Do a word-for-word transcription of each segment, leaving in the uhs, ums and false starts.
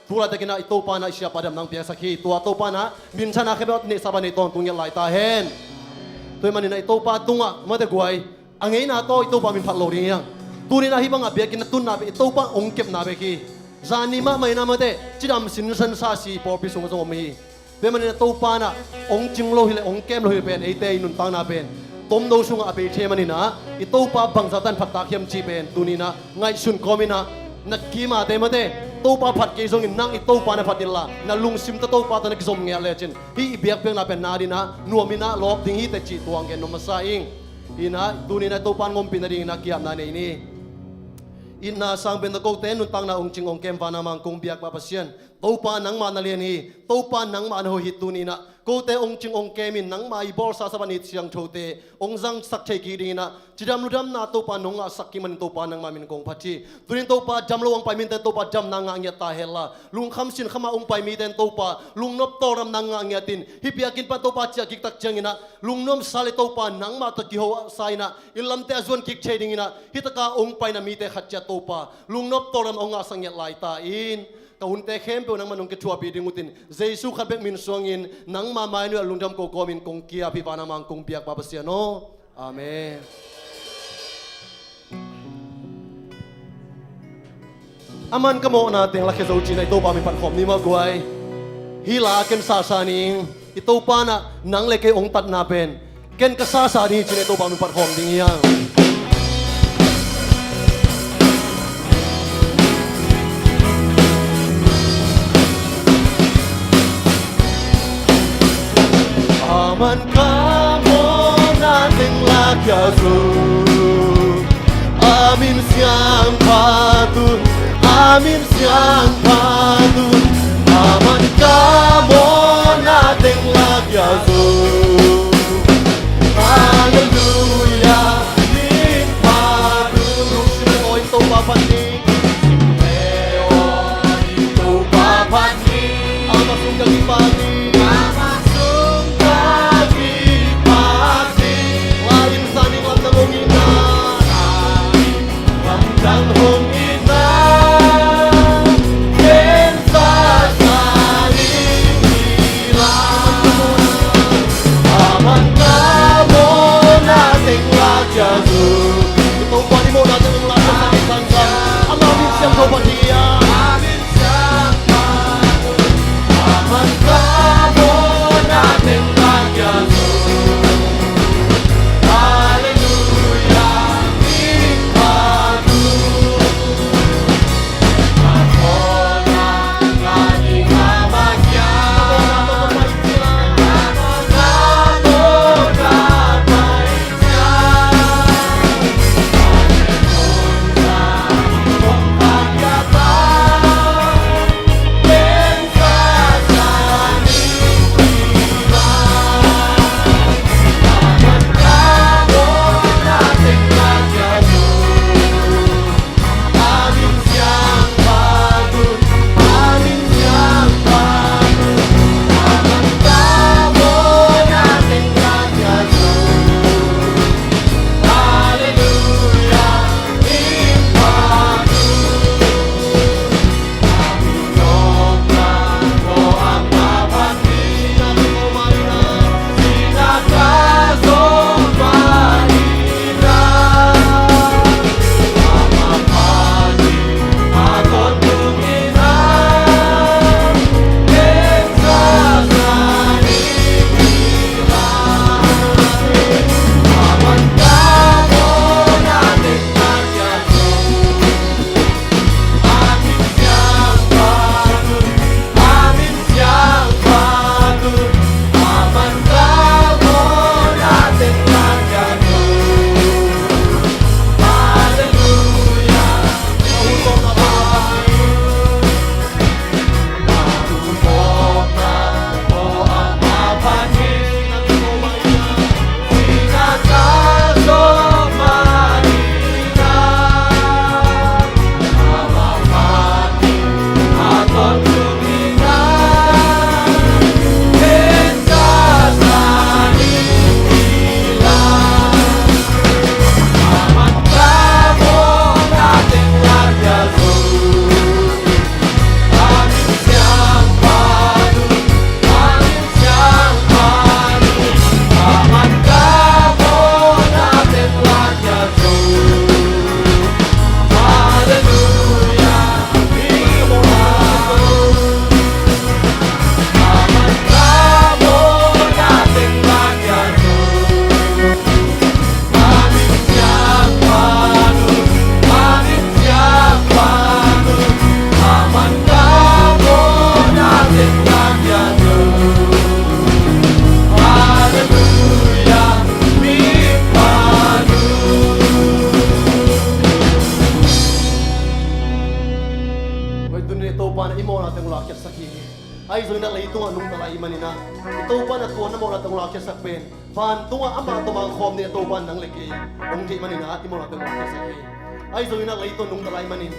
Tu laitakin ah i Topa in ah i siapa damna hong piaksak hi. Tua Topa in ah minthanna khempeuh neihsa pan nei tawntung ngiat lai ta hen. Tua ahih manin ah i Topa tungah mate guai, a ngeina tawh i Topa min phat lo ding hi hang. Tuni in ah hih bangah biakinn a tunna pen i Topa hong kepna bek hi. Zani mahmah in ah mate cidam sinsen sa si pawlpi sungah zong om hi. Tua ahih manin ah Topa in ah hong cing lo hileh hong kem lo hileh pen eite i nuntakna pen tomno sungah a bei thei manin ah i Topa bangzah tan phattak hiam cih pen tuni in ah ngaihsun kawmin ah na kimate mate Topa phat kei zongin nang i Topa na phat inla na lungsim tawh Topa tawh na kizom ngiat lecin hih i biakpiakna pen na dingin ah nuam in ah lawp ding hi teh cih tua hong gen nuam masa ing. Hi in ah tuni in ah Topa in hong ompih nadingin ah ki-apna nei ni. Itna sang pen tawh kote nuntakna hong cing hong kem van a mang kong biak Pa Pasian, Topa nangmah na lian hi. Topa nangmah na hoih hi. Tuni in ah kote hong cing hong kem in nangmah i bawlsa sa pan i siangthote hong zangsak thei kik dingin ah cidam ludamna Topa nong ngahsak kik manin Topa nangmah min kong phat hi. Tuni in Topa dam lo hong pai mite Topa damna ngah ngiat ta hen la, lungkham sinkham a hong pai mite in Topa lungnop tawldamna ngah ngiat in hih biakinn pan Topa ciah kik tak ciangin ah lungnuamsa le Topa nangmah tawh kihosa in ah i lamte a zuan kik thei dingin ah hih taka hong paina mite khat ciat Topa lungnop tawldam hong ngahsak ngiat lai ta in. Ka hunte khempeuh nangmah nong kithuahpih ding utin Jesu khat bek min suangin nangmah mai nuih a lungdam ko kawmin kong ki-ap hi. Van a mang kong biak Pa Pasian aw. Amen. A man ka mawhna teng lakhia zo cin ah i Topa min phat khawm ni maw guai. Hih la ken sasa ning. I Topa in ah nang le kei hong tatna pen ken ka sasa ding hi cin ah i Topa min phat khawm ding hi hang. A man ka mawhna teng lakhia zo, a min siangtho un, a min siangtho un, a man ka mawhna teng lakhia zo. Halleluia, min phat un. Lungsim le aw in Topa phat ni. Lungsim le aw in Topa phat ni. Amah sung ka kipak ni. Amah sung ka kipak ni. La in sa ning lamdang hong itna. Lamdang hong itna. Ken Mawhna teng lakhiatsak hi. Ahi zongin ah leitungah nungta lai i hih manin ah, i Topa in ah tua na mawhna teng lakhiatsak pen vantungah ama tawh mangkhawm ding a Topa in nang le kei hong deih manin ah i mawhna teng lakhiatsak hi. Ahi zongin ah leitung nungta lai i hih manin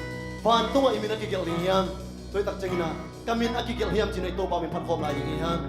vantungah i min a kigelh ding hiam? Tua hi tak ciangin ah ka min a kigelh hiam ci-in ah i Topa min phat khawm lai ding hi hang.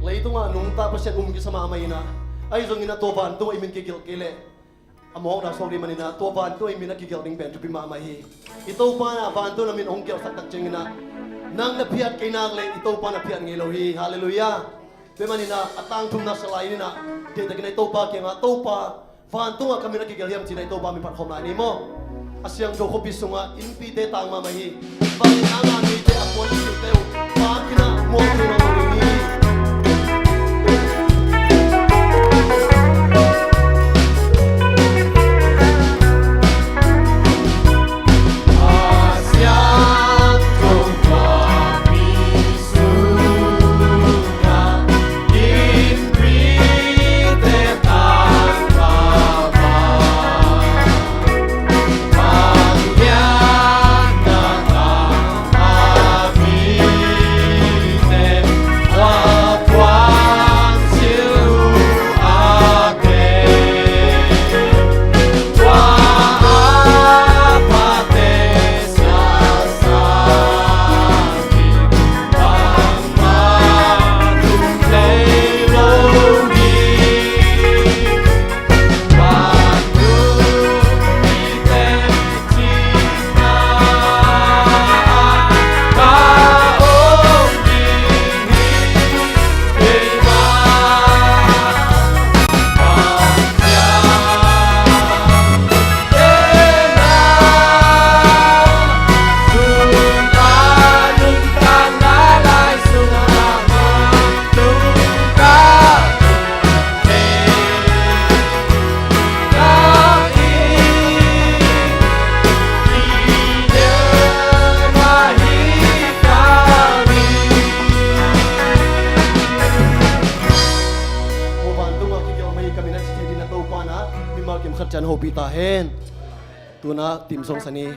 Leitungah nungta Pasian um kisa mahmah in ah, ahi zongin ah tua vantung i min kigelh kei leh a mawhna suak ding manin ah, tua vantung i min a kigelh ding pen thupi mahmah hi. I Topa in ah vantung a min hong gelhsak tak ciangin ah, nang na phiat kei nak leh i Topa na phiat ngei lo hi. Halleluiah. Tua manin ah a tangthumna sa lai ni in ah, deihtakin ah i Topa kiangah, Topa, vantungah ka min a kigelh hiam ci-in ah i Topa min phat khawm lai ni maw? A siangtho khuapi sungah innpite tang mahmah hi. Bang in a ngan mite a puan silte uh pakin a muak thei nawn lo ding hi. Aw vantung a kigelh mah hi ka min a ci thei ding a Topa in mimal kim khat ciat hopih ta hen. Tu-in a Team Song Sani.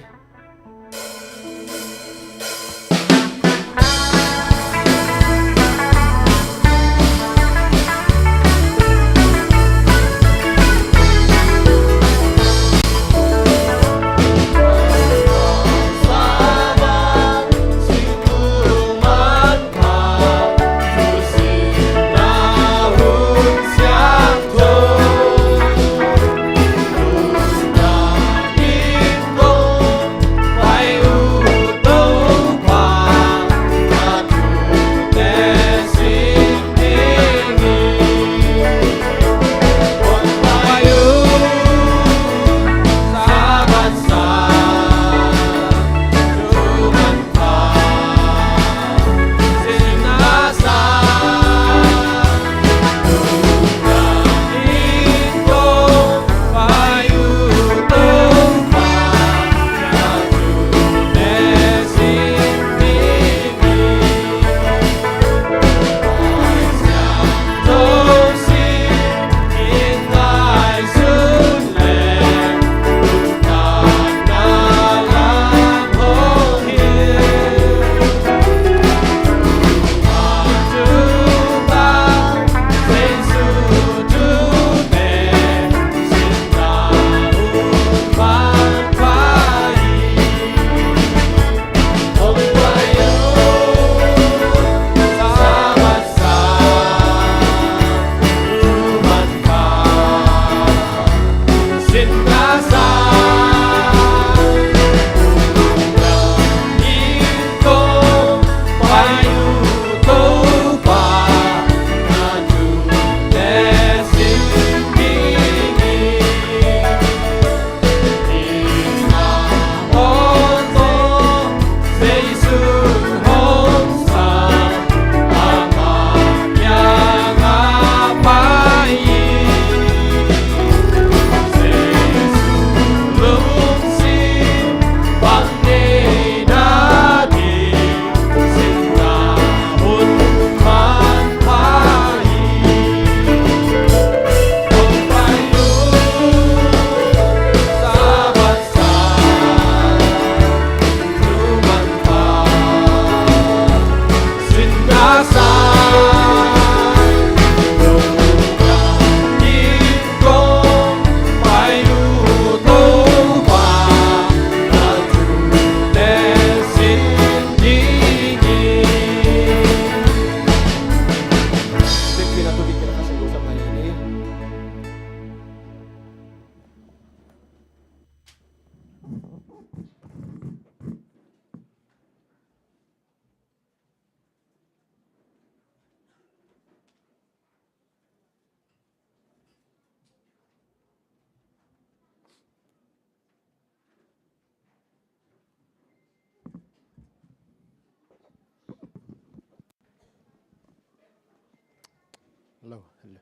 Hello, hello.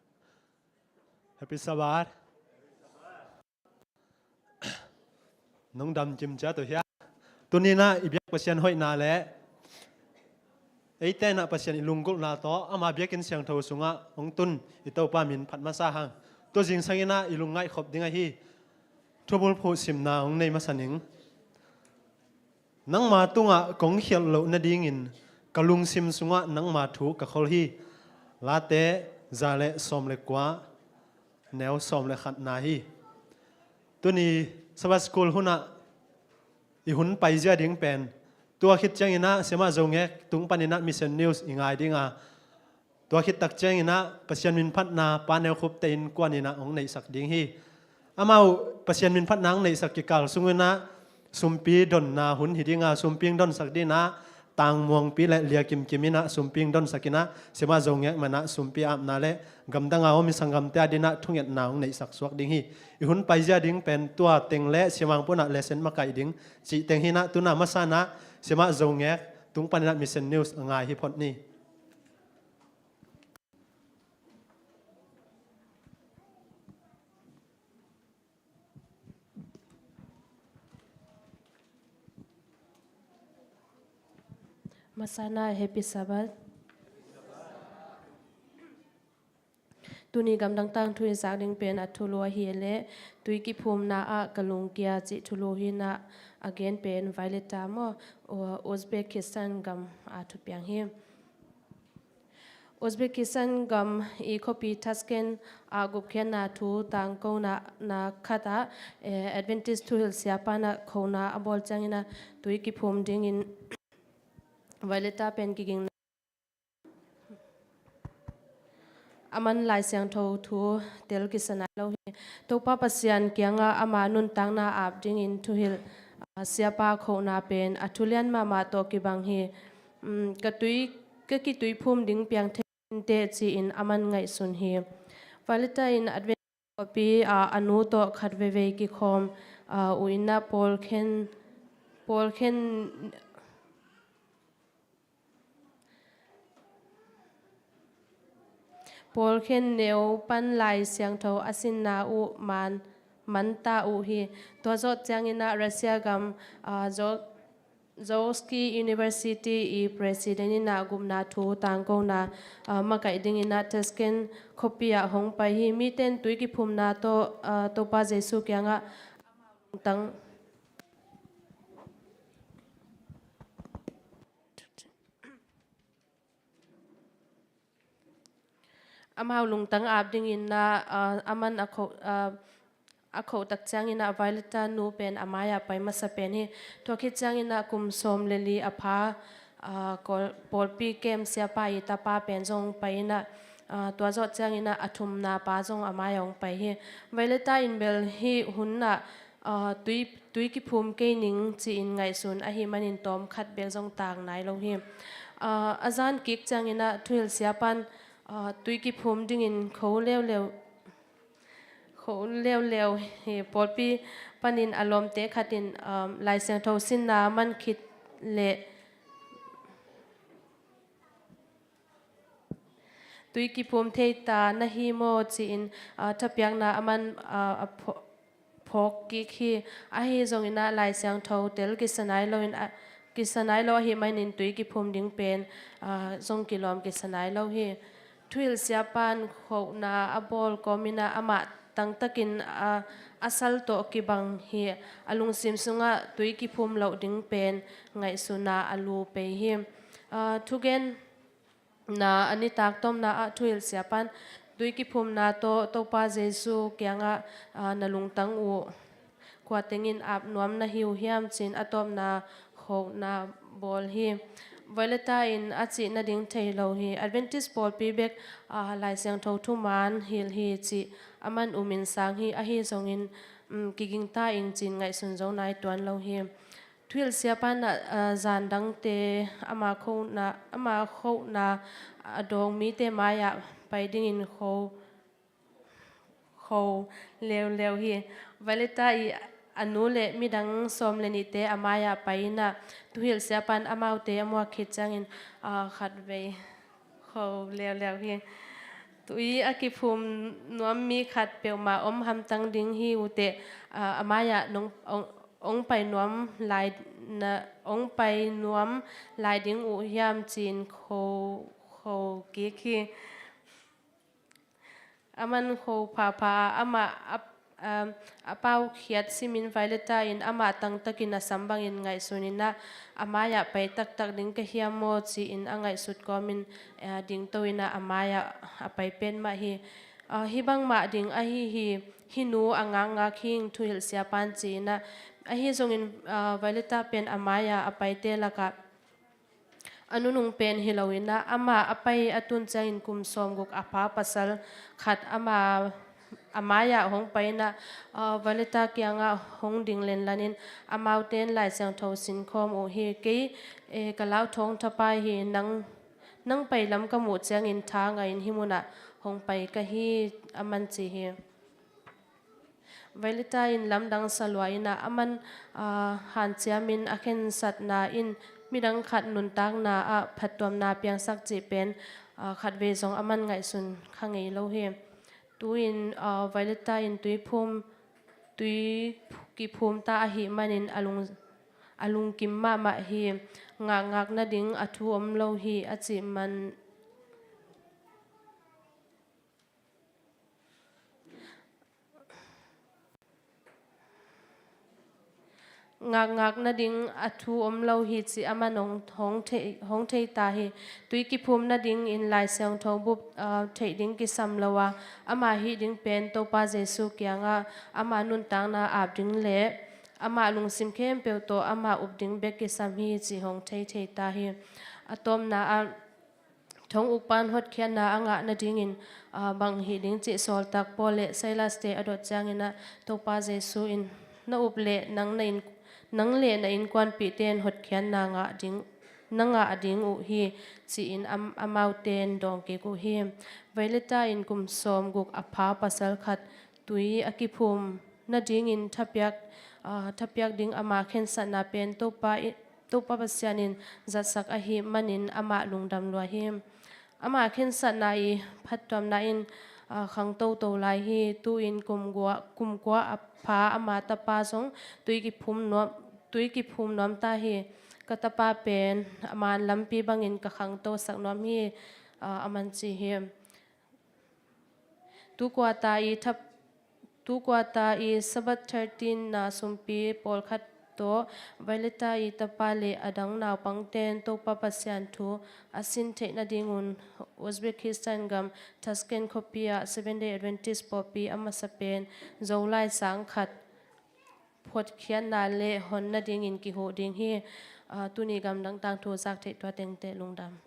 Happy Sabbath. Nong dam kim cia to hia. Tuninah i biak Pasian hoihna le eite inah Pasian i lunggulhna tawh ama biakinn siangtho sungah hong tun i Topa min phat masa hang. Tua zingsanginah i lungngaih khop ding ahi thubulphuh simna hong nei masa ning. Nangma tungah kong khialh loh nadingin ka lungsim sungah nangma thu ka khol hi. Late za le sawm le kua, neu sawm le khatna hi. Tuni Sabbath School hunah i hun paizia ding pen tua khit cianginah Siamah Zo Ngek tung paninah Mission News i ngai dinga, tua khit tak cianginah Pasian min phatna Pa Neu Khup tein kuaninah hong neihsak ding hi. Amau Pasian min phatna hong neihsak kikal sunginah sumpi donna hun hi dinga, sumpi hong donsak dinah Tang Muangpi le Lia Kim Kim inah sumpi hong donsak inah Siamah Zo Ngek manah sumpi apna le gamdanga om i sanggamte a dinah thungetna hong neihsak suak ding hi. I hun paizia ding pen tua teng le Siamang punah lesson makaih ding cih teng hinah tuna masanah Siamah Zo Ngek tung paninah Mission News a ngai hi phot ni. Masana Happy Sabbath. Tuni gamdang tangthu i zak ding pen a thulu ahi le tui kiphumna ah ka lungkia cih thulu hinah a gen pen Violeta maw, Uzbekistan gam a thupiang hi. Uzbekistan gam i khuapi Tashkent ah gupkhiatna thu tangkona na khatah, eh, Adventist thuhilh siapa inah khona a bawl cianginah tui kiphum dingin Violeta pen kigingna a man Lai Siangtho thu tel kisa nai lo hi. Topa Pasian kiangah ama nuntakna ap dingin thuhilh, ah, siapa khona pen a thulian mahmah tawh kibang hi. Um, ka tui, ka kituiphum ding piang thei inteh ci-in a man ngaihsun hi. Violeta in Advent khuapi ah a nu tawh khat veivei kikhawm, ah, uh inah pawlkhen, pawlkhen, pawlkhen neu pan Lai Siangtho a sinna uh man, man ta uh hi. Tua zawh cianginah Russia gam, ah, Zo-, Zovsky University i president inah gupna thu tangkona, ah, makaih dinginah Tashkent khuapi ah hong pai hi. Miten tui kiphumna tawh, ah, Topa Jesu kiangah amau lungtang amau lungtang ap dinginah, ah, a man a khoh, ah, a khoh tak cianginah Violeta nu pen a mai-ah pai masa pen hi. Tua khit cianginah kum sawm le li a pha, ah, kawl-, pawlpi kem siapa i tapa pen zong pai inah, ah, tua zawh cianginah a thumna pa zong a mai-ah hong pai hi. Violeta in bel hih hunah, ah, tui, tui kiphum kei ning ci-in ngaihsun ahih manin tawmkhat bek zong tang nai lo hi. Ah, a zan kik cianginah thuhilh siapan, ah, tui kiphum dingin kho leuleu, kho leuleu hi. Pawlpi panin a lawmte khatin, ah, Lai Siangtho sinna man khit leh tui kiphum thei ta na hi maw ci-in, ah, thapiakna a man, ah, a pho-, phawk kik hi. Ahi zonginah Lai Siangtho tel kisa nai loin, ah, kisa nai lo ahih manin tui kiphum ding pen, ah, zong kilawm kisa nai lo hi. Thuhilh siapan khohna a bawl kawminah amah tangtakin, ah, a sal tawh kibang hi. A lungsim sungah tui kiphum loh ding pen ngaihsuna a lu pei hi. Ah, thugen na a nitak tawpna ah thuhilh siapan tui kiphumna tawh Topa Jesu kiangah, ah, na lungtang uh khua tengin ap nuam na hi uh hiam ci-in a tawpna khohna bawl hi. Violeta in a cih nading thei lo hi. Adventist pawlpi bek, ah, Lai Siangtho thuman hilh hi cih a man umin sang hi. Ahi zongin, um, kigingta ing ci-in ngaihsun zo nai tuan lo hi. Thuhilh siapan ah, ah, zan dangte ama khohna, ama khohna a dawng mite mai-ah pai dingin kho, kho leuleu hi. Violeta i a nu le midang sawm le nihte a mai-ah pai inah thuhilh siapan amaute a muak khit ciangin, ah, khatvei kho leuleu hi. Tui a kiphum nuam mi khat peuhmah om hamtang ding hi uh teh, a, a mai-ah nong, ong, ong pai nuam lai na, ong pai nuam lai ding uh hiam ci-in kho, kho kik hi. Aman kho phapha a, amah a, a, a paukhiat simin Violeta in amah tangtakin a sam bangin ngaihsun in ah, a mai-ah pai taktak ding ka hiam maw ci-in a ngaihsut kawmin, a, dingto in ah a mai-ah a pai pen mah hi. A, hih bang mah ding ahi hi, hih nu a ngakngak hing, thuhilh siapa'n ci-in ah, ahi zongin, a, Violeta pen a mai-ah a paite lakah a nunung pen hi lo in ah, amah a pai a tun ciangin kum sawmguk a pha pasal khat amah a mai-ah hong pai in ah, a, Violeta kiangah hong ding lenlanin amaute'n Lai Siangtho sin khawm uh hi. Kei, e, ka lauthawng thapai hi, nang, nang pai lam ka muh ciangin tha ngah in hih munah hong pai ka hi, aman ci hi. Violeta in lamdang sa lua in ah, aman, a, hanciamin a khensatna in midang khat nuntakna ah phattuamna piangsak cih pen, a, khatvei zong aman ngaihsun kha ngei lo hi. Tu-in, a, Violeta in tuiphum, tui kiphum ta ahih manin a lung, a lungkim mahmah hi. Ngakngak nading a thu om lo hi a cih man Ngakngak nading a thu om lo hi cih aman hong, hong thei, hong thei ta hi. Tui kiphum nadingin Lai Siangtho bup, a, theih ding kisam lo a, ama hih ding pen Topa Jesu kiangah ama nuntakna ap ding le amah lungsim khempeuh tawh amah up ding bek kisam hi cih hong thei thei ta hi. A tawpna ah, thong ukpa'n hotkhiatna a ngah nadingin, a, bang hih ding cih sawltak Paul le Silas-te a dot ciangin ah, Topa Jesu in, na up leh nang na inn, nang le na innkuanpihte in hotkhiatna ngah ding, na ngah ding uh hi, ci-in am, amaute'n dawng kik uh hi. Violeta in kum sawmguk a pha pasal khat tui a kiphum nadingin thapiak, a, thapiak ding ama khensatna pen Topa i, Topa Pasian in zatsak ahih manin amah lungdam lua hi. Ama khensatna i phattuamna in, a, khang toto lai hi. Tu-in kum gua, kum kua a pha ama tapa zong tui kiphum nuam, tui kiphum nuam ta hi. Ka tapa pen a man lampi bangin ka khangtosak nuam hi, a, aman ci hi. Tukuata i thap, tukuata i Sabbath thirteen na sumpi pawlkhat tawh Violeta i tapa le adang naupangte'n Topa Pasian thu a sin theih nadingun Uzbekistan gam Tashkent khuapi ah Seventh Day Adventist pawlpi a masa pen Zolai sang khat phuatkhiatna le hon nadingin kihuh ding hi. A, tuni gamdang tangthu zak theih tua tengte lungdam.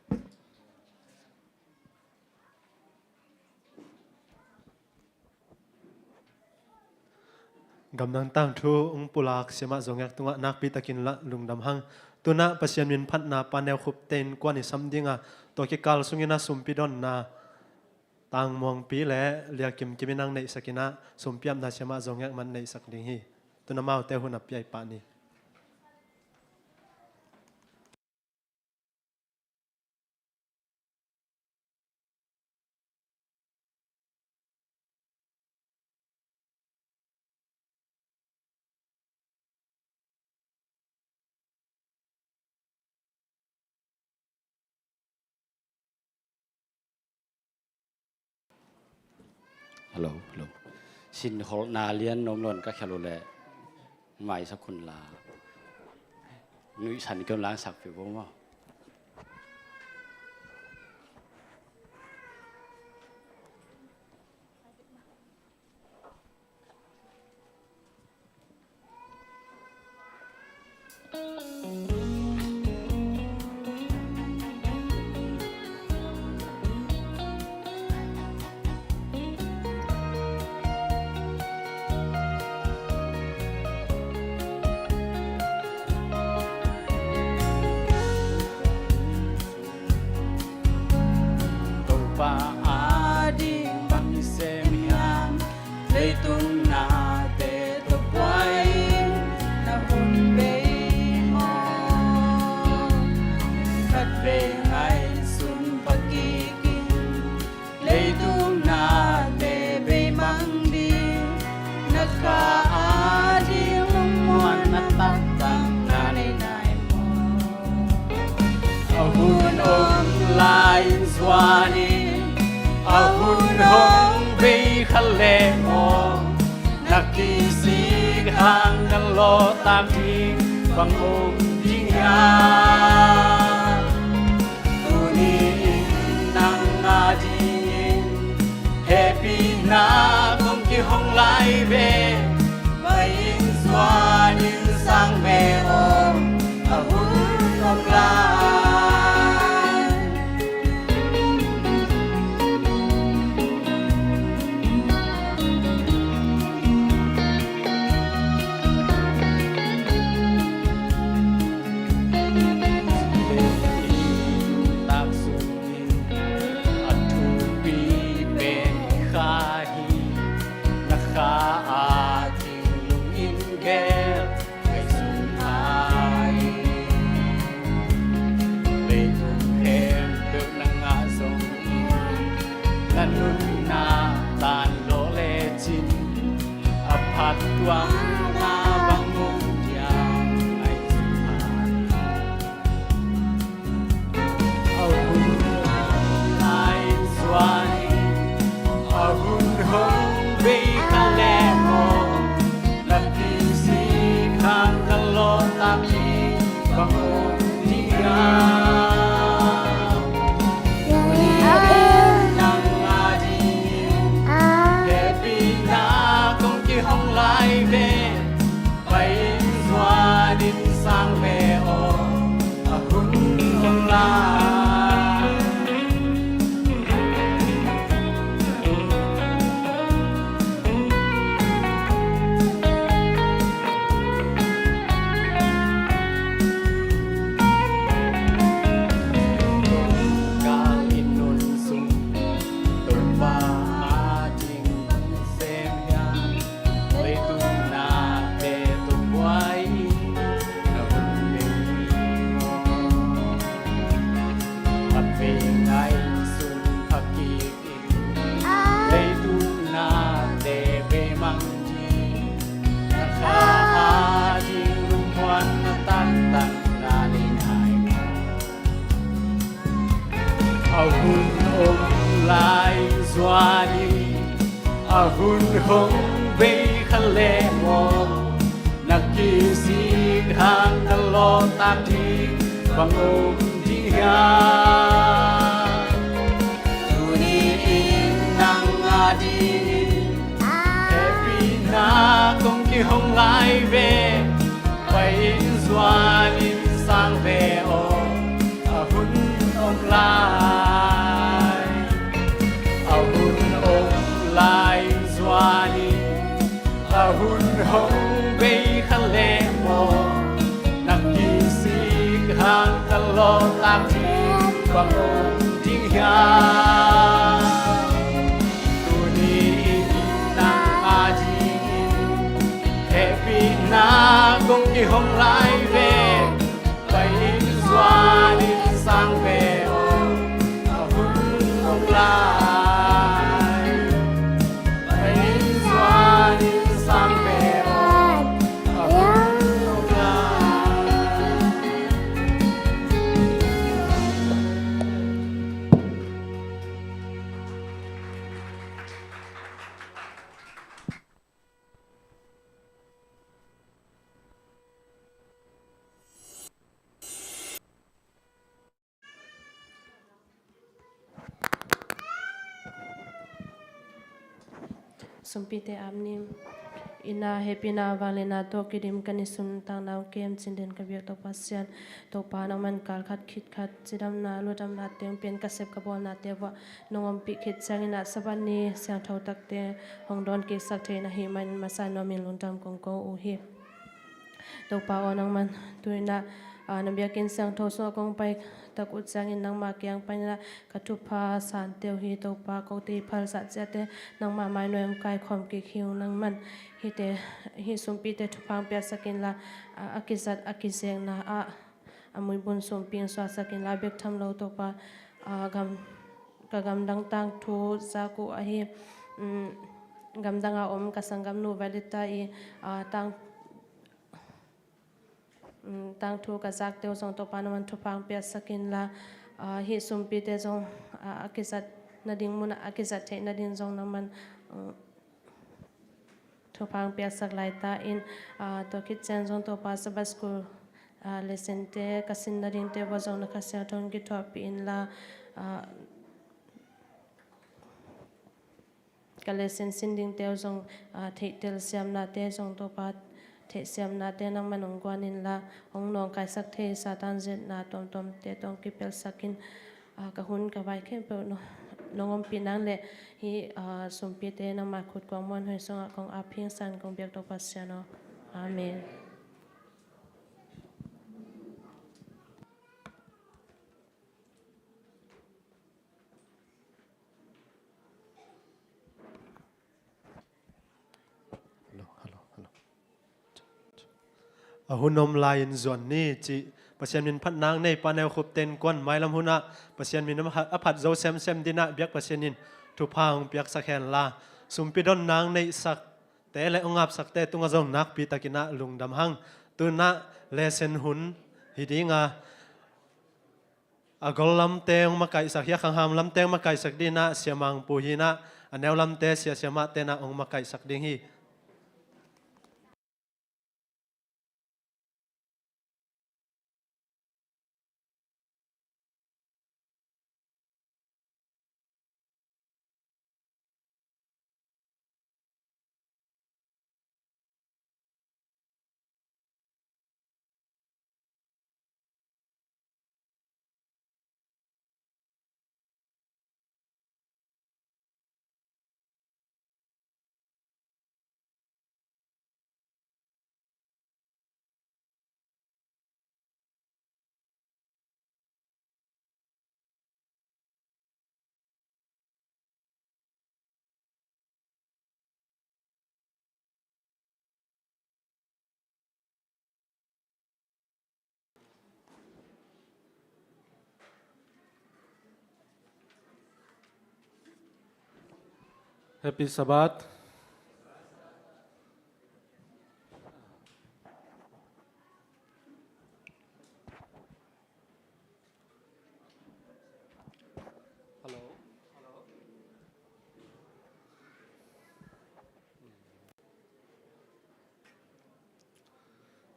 Gamdang tangthu hong pulak Siamah Zo Ngek tungah nakpi takin la lungdam hang. Tu-in ah Pasian min phatna Pa Neu Khup te innkuan i sam ding a, tua kikal sungin a sumpi donna Tang Muang Pi le Lia Kim Kim in hong neihsak in ah, sumpi apna Siamah Zo Ngek man neihsak ding hi. Tu-in amaute hun a piak pah ni. Hello, hello. Sin holhna lian nuam lo-in ka khel uh leh maisak hun la. Nuihsan kei un, la sak peuh vo maw. Topa ading bang i sem hiam? Leitung nate tawh buai-in na hun bei maw? Zuan in a hun hong bei kha leh maw, na kisik hang na lawhtak ding bang om ding hiam? Tuni in nang a dingin hehpihna kong kihong lai ve. Pai in zuan in sang ve aw, a hun om lai. Leitung tak sungin a thupi pen kha hi, na kha a ding lungin gel ngaihsun hai. Leitung khempeuh na ngah zongin, na nunna tan lawh lecin, a phat tuamna bang om diam ngaihsun hai. A hun lai zuan in, a hun hong bei kha leh maw, na kisik hang na lawhtak ding bang om ding hiam? Tuni in nang a dingin hehpihna kong kihong lai ve. Pai in zuan in sang ve aw, a hun om lai. Kal in nun sung Topa a ding bang sem hiam? Leitung nate tung buai in na hun bei maw? Khatvei ngaihsun pha kik in, leitung nate bei mang ding, na kha a ding lungmuanna taktak na nei nai maw? A hun om lai zuan in, a hun hong bei kha leh maw, na kisik hang na lawhtak ding bang om ding hiam? Tuni in nang a dingin hehpihna kong kihong lai ve. Pai in zuan in sang ve aw, a hun om lai. A hun om lai zuan in, a hun hong bei kha leh maw, na kisik hang na lawhtak ding bang om ding hiam? Tuni in nang a dingin hehpihna kong kihong lai ve. Pai in zuan in sang ve aw, a hun om lai. Pai in zuan in sang ve aw, a hun om lai. Sumpite ap ni. I na hehpihna vangliatna tawh kidim ka nisun tangna kem cin den ka biak Topa Pasian. Topa nangman kal khat khit khat cidamna lungdamna teng pen ka sep ka bawlnate vuah nong ompih khit ciangin ah Sabbath ni siangtho takte hong dawn kiksak thei na hih manin masa nuamin lungdam kong ko uh hi. Topa aw, nangman tu-in ah, ah, na biakinn siangtho sungah kong pai tak uh ciangin nangmah kiang panin ah ka thupha sante uh hi. Topa, kote i phalzah ciate nangmah mai nuai hong kaikhawm kik hi ung. Nangman hihte, hih sumpite thupha hong piaksak inla, ah, a kizat a kizekna ah a muibun sumpi hong suaksak inla, bek tham lo Topa, ah, gam, ka gamdang tangthu zak uh ahi, um, gamdanga om ka sanggamnu Valeta i, ah, tang, um, tangthu ka zakte uh zong Topa nangman thupha hong piaksak inla, ah, hih sumpite zong, ah, a kizat nading munah a kizat theih nading zong nangman, um, thupha hong piaksak lai ta in, ah, tua khit ciang zong Topa Sabbath School, ah, lesson-te ka sin nadingte uah zong na Kha Siangtho hong kithuahpih inla, ah, ka lesson sin dingte uh zong, ah, theihtel siamnate zong Topa theih siamnate nangman hong guan inla, hong nawngkaisak thei Satan ziatna tuamtuamte tawh hong kipelsak in, ah, ka hun ka vai khempeuh nong, nong ompih nang leh hih, ah, sumpite nangma khut kuang muanhuai sungah kong ap hing san kong biak Topa Sian aw. Amen. Hello, hello, hello. A hun om lai-in zuan ni cih Pasian min phatna nei Pa Neu Khup ten kuan mailam hunah Pasian min a phat zo semsem dinah biak Pasian in thupha hong piaksak henla, sumpi donna hong neihsakte le hong apsakte tungah zong nakpi takinah lungdam hang. Tunah lesson hun hi dinga, a gol lamte hong makaihsak hi a, khangham lamte hong makaihsak dinah Sia Mang Pu hinah, a neu lamte Sia Sia Mah tenah hong makaihsak ding hi. Happy Sabbath. Hello.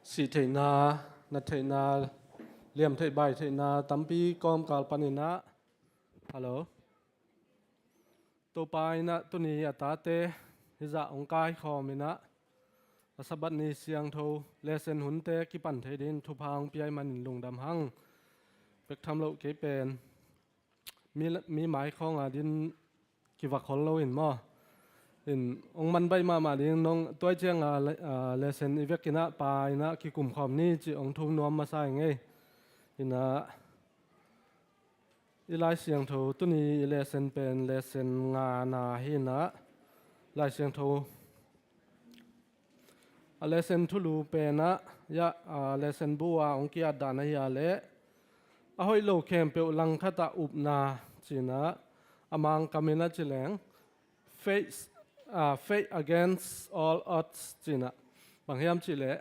Sih theihna, nat theihna, liam theih bai theihna tampi kawmkal paninah. Hello. Topa innah tuni a tate hizah hong kaikhawm innah a Sabbath ni siangtho lesson hunte kipan thei dingin thupha hong piai manin lungdam hang. Pek tham loh kei pen mi, mi mai khawng a din kivak hol lo in maw? In hong man baih mahmah ding nong tuai cianga le, a, lesson i vekinah pa innah kikumkhawm ni cih hong thum nuam masa i ngei. Innah i Lai Siangtho tuni i lesson pen lesson ngana hinah Lai Siangtho a lesson thulu penah, ya, a lesson bu a hong kiatdan ahi a leh a hoih lo khempeuh langkhatah upna cinah a Mangkam innah ci leng faith, a, faith against all odds cinah bang hiam cih leh,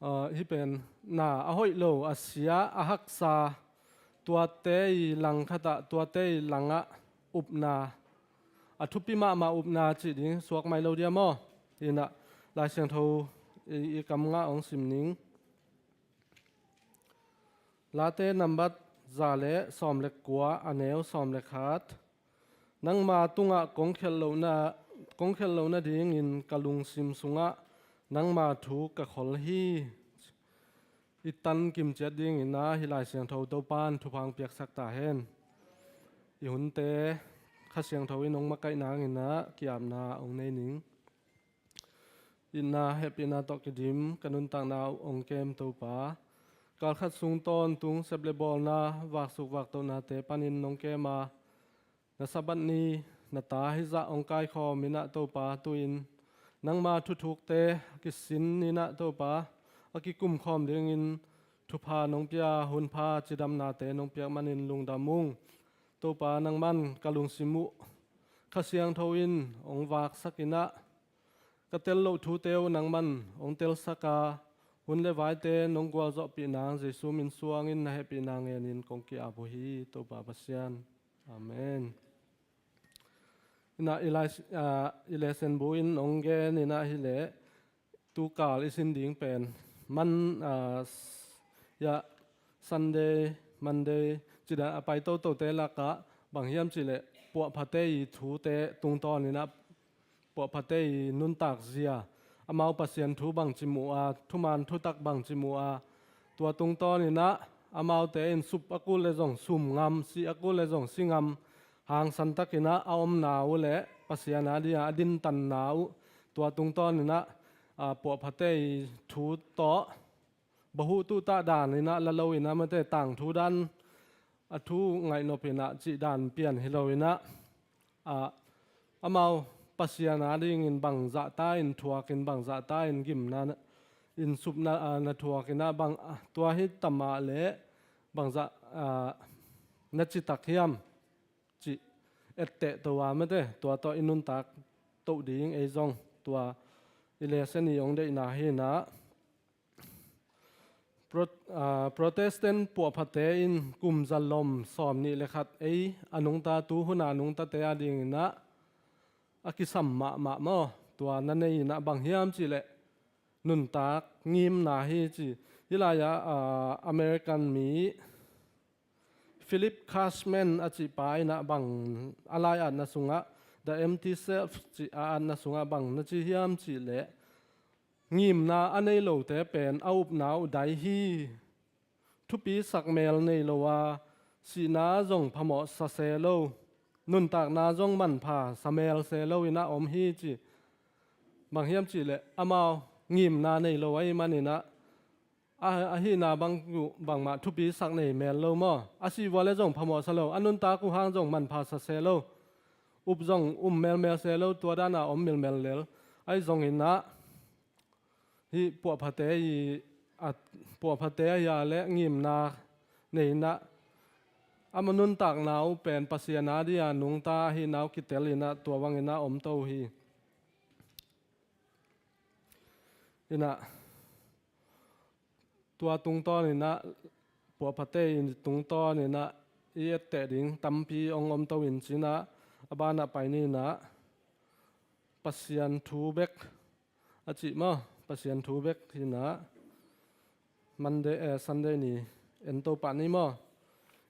a, hih pen na a hoih lo, a sia, a haksa, tuate i langkhatah, tuate i langah upna, a thupi mahmah upna cih ding suak mai lo dia maw? Innah Lai Siangtho i, i kam ngah hong sim ning. Late nambat za le sawm le kua, a neu sawm le khat. Nangma tungah kong khelh lohna, kong khelh loh nadingin ka lungsim sungah nangma thu ka khol hi. I tan kimciat dingin a hih Lai Siangtho Topa in thupha hong piaksak ta hen. I hunte Kha Siangtho in hong makaih nangin a ki-apna hong nei ning. Itna hehpihna tawh kidim ka nuntakna uh hong kem Topa, kalkhat sung tawntung sep le bawlna, vaksuk vaktohnate panin nong kem a, na Sabbath ni na ta hizah hong kaikhawm innah Topa tu-in nangma thuthukte kisin innah Topa a kikumkhawm dingin thupha nong pia, hunpha cidamnate nong piak manin lungdam ung. Topa nangman ka lungsim uh Kha Siangtho in hong vaksak innah ka tel loh thute uh nangman hong telsak a, Hun le vaite nong gualzawhpih nang Jesu min suangin na hehpihna ngenin kong ki-ap uh hi, Topa Pasian. Amen. Ina i lai, ah, i lesson bu in hong gen ina hileh, tukal i sin ding pen man, ah, s-, ya, Sunday, Monday, cida a pai totote lakah bang hiam cihleh puahphate i thute tungtawn ina puahphate i nuntak zia, amau Pasian thu bangci mu a, thuman thutak bangci mu a, tua tungtawn ina amaute in sup a kul le zong sum ngam, si a kul le zong si ngam, hangsan tak ina a omna uh le Pasian a dia a dintanna uh, tua tungtawn ina, a, puahphate i thu tawh bahuh tuhtah dan ina la lo ina mate tangthu dan a thu ngaihnop ina cih dan pian hi lo ina, a, amau Pasian a dingin bangzahta in thuakin bangzahta in gimna in supna, a, na thuak ina bang, a, tua hi tamah le bangzah, a, na citak hiam cih etteh to a mate tua tawh i nuntak toh ding ei zong tua i lesson i hong deihna hi ina. Pro-, ah, Protestant puahphate in kum zalom sawm nih le khat ei a nungta tu huna nungtate a ding ina a kisam mahmah maw, tua na nei ina bang hiam cihleh nuntak ngimna hi ci. Hi lai-ah, ah, American mi Philip Cashman a cih pa ina bang a lai-atna sungah The Empty Self cih a atna sungah bang na ci hiam cihleh, ngimna a nei lote pen a upna uh dai hi. Thupi sak mel nei lo a, sihna zong phamawh sa se lo, nuntakna zong manpha sa mel se lo ina om hi ci. Bang hiam cihleh amau ngimna nei lo ahih man ina, a, a hihna bang uh bangmah thupi sak nei mel lo maw? A sih vua le zong phamawh sa lo, a nuntak uh hang zong manpha sa se lo, up zong um melmel se lo, tua dana om milmel lel. Ahi zong ina hih puahphate i, a, puahphate ahi a le ngimna nei ina ama nuntakna uh pen Pasian a dia nungta ahihna uh kitel ina tua bang ina om to hi. Ina tua tungtawn ina puahphate i tungtawn ina i etteh ding tampi hong om to in ci ina a banah pai ni ina Pasian thu bek a cih maw, Pasian thu bek hi ina Monday, eh, Sunday ni en to pah ni maw.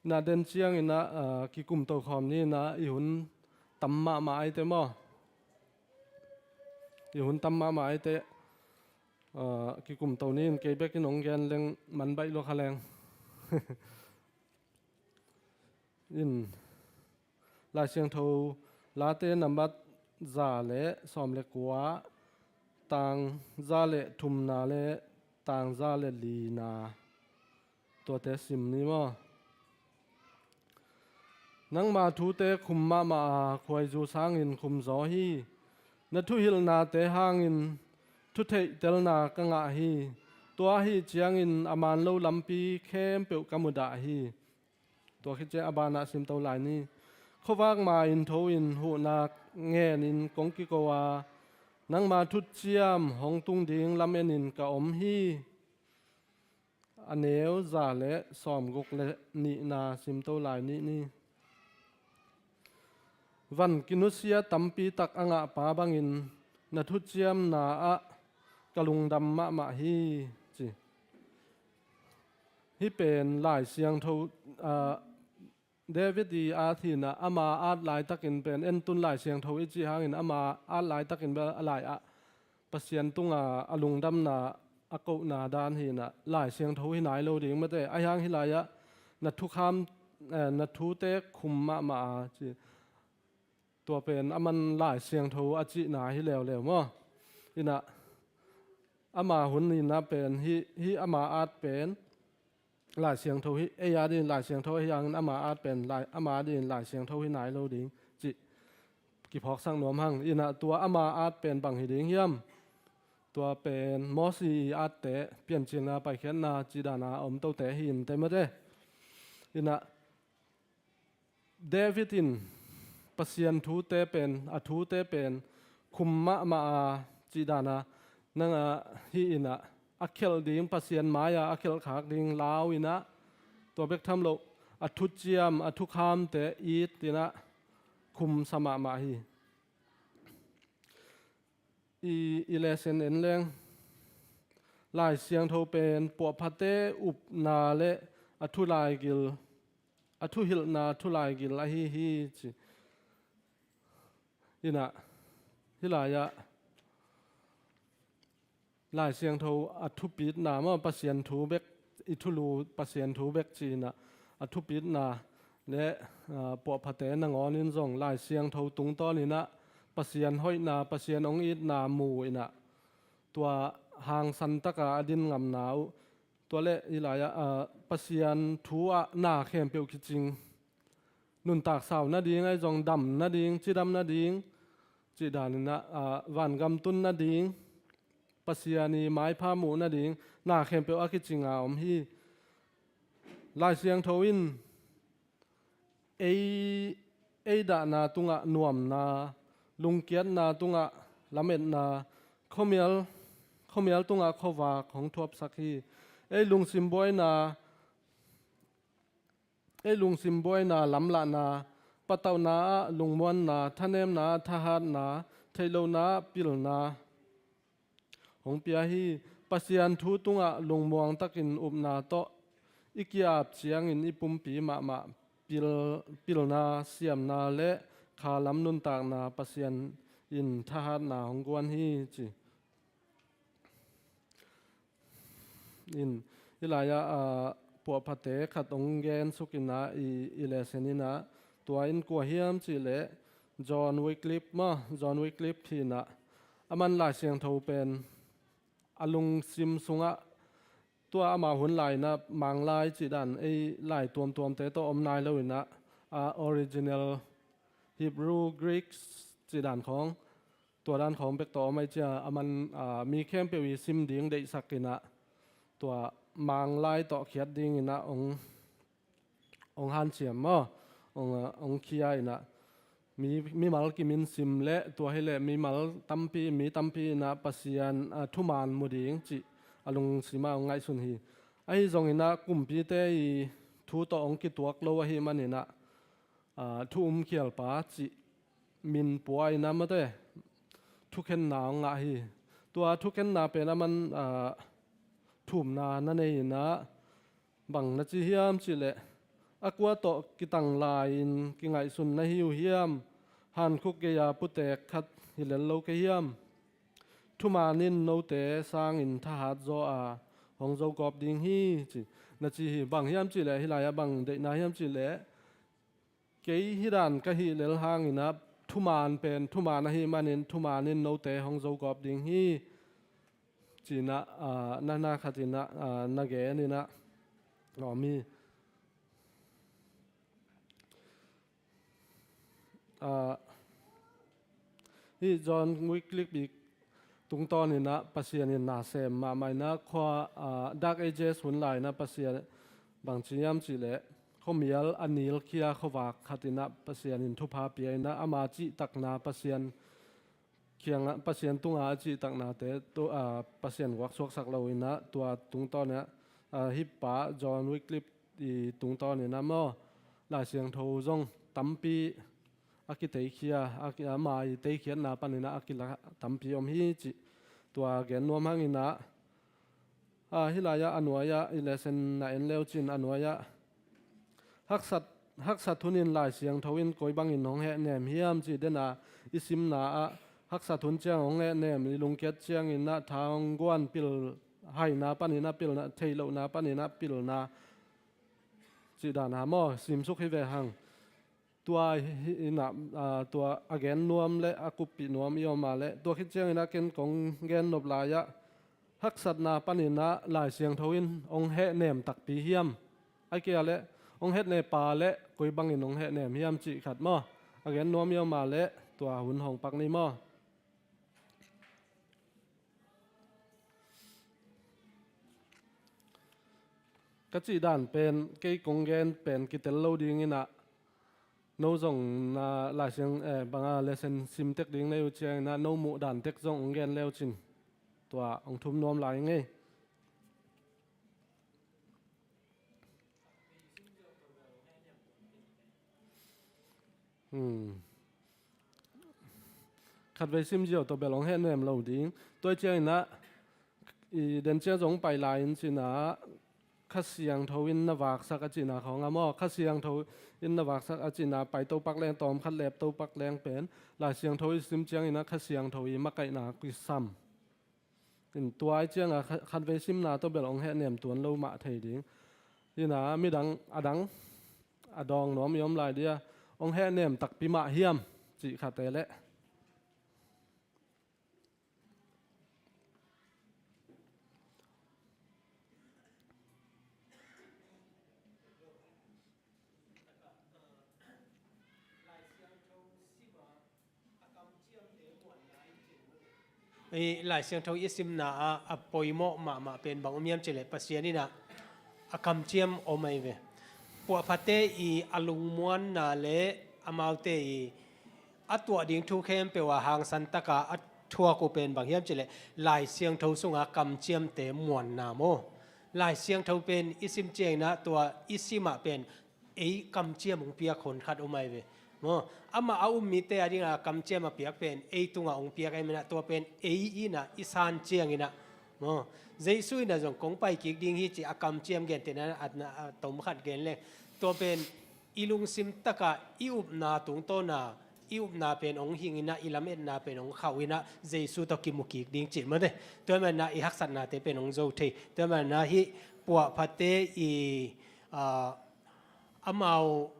Ina den ciang ina, ah, kikum to khawm ni ina i hun tam mahmah aite maw. I hun tam mahmah aite, ah, kikum to ni in kei bek in hong gen leng man baih lua kha leng. In Lai Siangtho Late nambat za le sawm le kua, tang za le thumna le tang za le lina, tuate sim ni maw. Nangma thute khum mahmah a khuaizu sangin khum zaw hi. Na thuhilhnate hangin thutheihtelna ka ngah hi. Tua ahi ciangin a man lo lampi khempeuh ka mudah hi. Tua khit ciang a banah sim to lai ni. Khuavak ma in tho in huhna ngenin kong kiko a, nangma thutciam hong tung ding lamen in ka om hi. A neu za le sawmguk le nihna sim to lai nih ni. Van kinusia tampi tak a ngahpa bangin na thuciamna ah ka lungdam mahmah hi, ci. Hih pen Lai Siangtho, ah, David i at hi ina ama at laitakin pen, en tun Lai Siangtho i cih hangin ama at laitakin bel a lai-ah Pasian tunga a lungdamna a kohna dan hi ina Lai Siangtho hi nai lo ding mate. Ahi hang hih lai-ah na thukham, eh, na thute khum mahmah a ci. Tua pen aman Lai Siangtho a cihna hi leuleu maw. Ina ama hun ina pen hih, hih ama at pen Lai Siangtho hi, ei a dingin Lai Siangtho ahi hangin ama at pen Lai, ama dingin Lai Siangtho hi nai lo ding cih kiphawksak nuam hang. Ina tua ama at pen bang hi ding hiam? Tua pen Mosi i atte, Piancilna, Paikhiatna cih dana a om tote hi inteh mate. Ina David in Pasian thute pen, a thute pen khum mahmah a cih dana nang a hi ina a khelh ding, Pasian mai-ah a khelh khak ding lau in ah, tua bek tham lo, a thuciam, a thukhamte it in ah khumsa mahmah hi. I, i lesson en leng, Lai Siangtho pen puahphate upna le a thu laigil, a thuhilhna thu laigil ahi hi ci. In ah, hih lai-ah Lai Siangtho a thupitna maw, Pasian thu bek, i thulu Pasian thu bek ci in ah, a thupitna le, aa, puahphate nangawn in zong Lai Siangtho tungtawn in ah Pasian hoihna, Pasian hong itna mu in ah, tua hangsan taka a din ngamna uh, tua le hih lai-ah, aa, Pasian thu ah na khempeuh kicing, nuntak sau nading, ahi zong dam nading, cidam nading, cih dan in ah, aa, vangam tun nading, Pasian i maipha muh nading, na khempeuh a kicing a om hi. Lai Siangtho in ei, ei dahna tungah nuamna, lungkiatna tungah lametna, khuamial, khuamial tungah khuavak hong thuapsak hi. Ei lungsim buaina, ei lungsim buaina lamlahna, patauhna ah lungmuanna, thanemna ah thahatna, theihlohna ah pilna hong pia hi. Pasian thu tungah lungmuang takin upna tawh i ki-ap ciangin i pumpi mahmah pil, pilna, siamna le khalam nuntakna Pasian in thahatna hong guan hi ci. In, hih lai-ah, aa, puahphate khat hong gensuk in ah, i, i lesson in ah, tua in kua hiam cih leh John Wycliffe maw, John Wycliffe hi in ah, aman Lai Siangtho pen a lungsim sungah, tua amah hun lai in ah Manglai cih dan, ei lai tuamtuamte tawh om nai lo in ah, a original Hebrew, Greek cih dan khawng, tua dan khawng bek tawh om ahih ciang, aman, aa, mi khempeuh i sim ding deihsak in ah, tua Manglai tawh khiat ding in ah hong, hong hanciam maw, hong, aa, hong khia in ah, mi, mimal kimin sim le, tua hi leh mimal tampi, mi tampi in ah Pasian, aa, thuman mu ding cih a lungsim ah hong ngaihsun hi. Ahi zongin ah kumpite i thu tawh hong kituak lo ahih manin ah, aa, thu umkhialpa cih min pua in ah, amaute thukhenna hong ngah hi. Tua thukhenna pen aman, aa, thumna na nei in ah, bang na ci hiam cih leh, a kua tawh kitang lai-in kingaihsun na hi uh hiam? Hankhuk gei-a putek khat hi lel lo kei hiam? Thuman in note sangin thahat zaw a hong zo gawp ding hi ci, na ci hi. Bang hiam cih leh, hih lai-ah bang deihna hiam cih leh, kei hih dan ka hih lel hangin ah thuman pen thuman ahih manin thuman in note hong zo gawp ding hi ci in ah, aa, na, na khat in ah, aa, na gen in ah, om hi. Aa, hih John Wycliffe i tungtawn in ah Pasian in na sem mahmah in ah, khua, aa, Dark Ages hun lai in ah Pasian bang ci hiam cih leh, khuamial a nilkhia khuavak khat in ah Pasian in thupha pia in ah, ama cihtakna Pasian kiangah, Pasian tungah a cihtaknate tu, aa, Pasian guaksuaksak lo in ah, tua tungtawn in ah, aa, hih pa John Wycliffe i tungtawn in ah maw, Lai Siangtho zong tampi a kiteikhia, a ki, ama i teikhiatna panin ah a kila tampi om hi cih tua gen nuam hang in ah, aa, hih lai-ah a nuai-ah i lesson na en leu cin, a nuai-ah haksat, haksat hunin Lai Siangtho in koi bangin hong hehnem hiam cih den a, i simna ah, haksat hun ciang hong hehnem, i lungkiat ciangin ah tha hong guan, pilhaina panin ah pilna, theihlohna panin ah pilna cih dan a maw, simsuk hi ve hang. Tua hi in ah, aa, tua a gen nuam le a kuppih nuam i om a leh, tua khit ciangin ah ken kong gen nop lai-ah, haksatna panin ah Lai Siangtho in hong hehnem takpi hiam? Ahih kei leh hong hehnem pa leh koi bangin hong hehnem hiam cih khat maw, a gen nuam i om a leh, tua hun hong pak ni maw. Ka cih dan pen, kei kong gen pen kitel lo ding in ah, no zong na Lai Siang, eh, bang a lesson sim tek ding na hi uh ciangin ah, no muh dan tek zong hong gen leu cin, tua hong thum nuam lai ing ei. Hmm. Khatvei sim ziau tawh bel hong hehnem lo ding. Tua ciangin ah, i den ciang zong pai lai in cin ah, Kha Siangtho in na vaksak a cihna khawng a maw? Kha Siangtho in na vaksak a cihna pai to pak leng, tawm khat lep to pak leng pen Lai Siangtho i sim ciangin ah Kha Siangtho i makaihna kisam. In tua i ciang a kha-, khatvei simna tawh bel hong hehnem tuan lo mah thei ding. Ina midang a dang a dawng nuam i om lai dia, hong hehnem takpi mah hiam cih khate leh. I Lai Siangtho i simna ah a poimawh mahmah pen bang om hiam cih leh Pasian in ah a kamciam om ahi ve. Puahphate i a lungmuanna le amaute i a tuah ding thu khempeuh a hangsan taka a thuak uh pen bang hiam cih leh Lai Siangtho sunga kamciamte muanna maw? Lai Siangtho pen i sim ciangin ah tua i sim ah pen ei kamciam hong piak hun khat om ahi ve. Maw, amah a um mite a dingin a kamciam a piak pen ei tungah hong piak ahi manin ah tua pen ei in ah i san ciangin ah, maw, Jesu in ah zong kong pai kik ding hi cih a kamciam gentehna a, a tom khat gen leng, tua pen i lungsim takah i upna tungtawna, i upna pen hong hing in ah, i lametna pen hong khauh in ah Jesu tawh kimu kik ding cih maw te. Tua manin ah i haksatnate pen hong zo thei. Tua manin ah hih puahphate i, ah, amau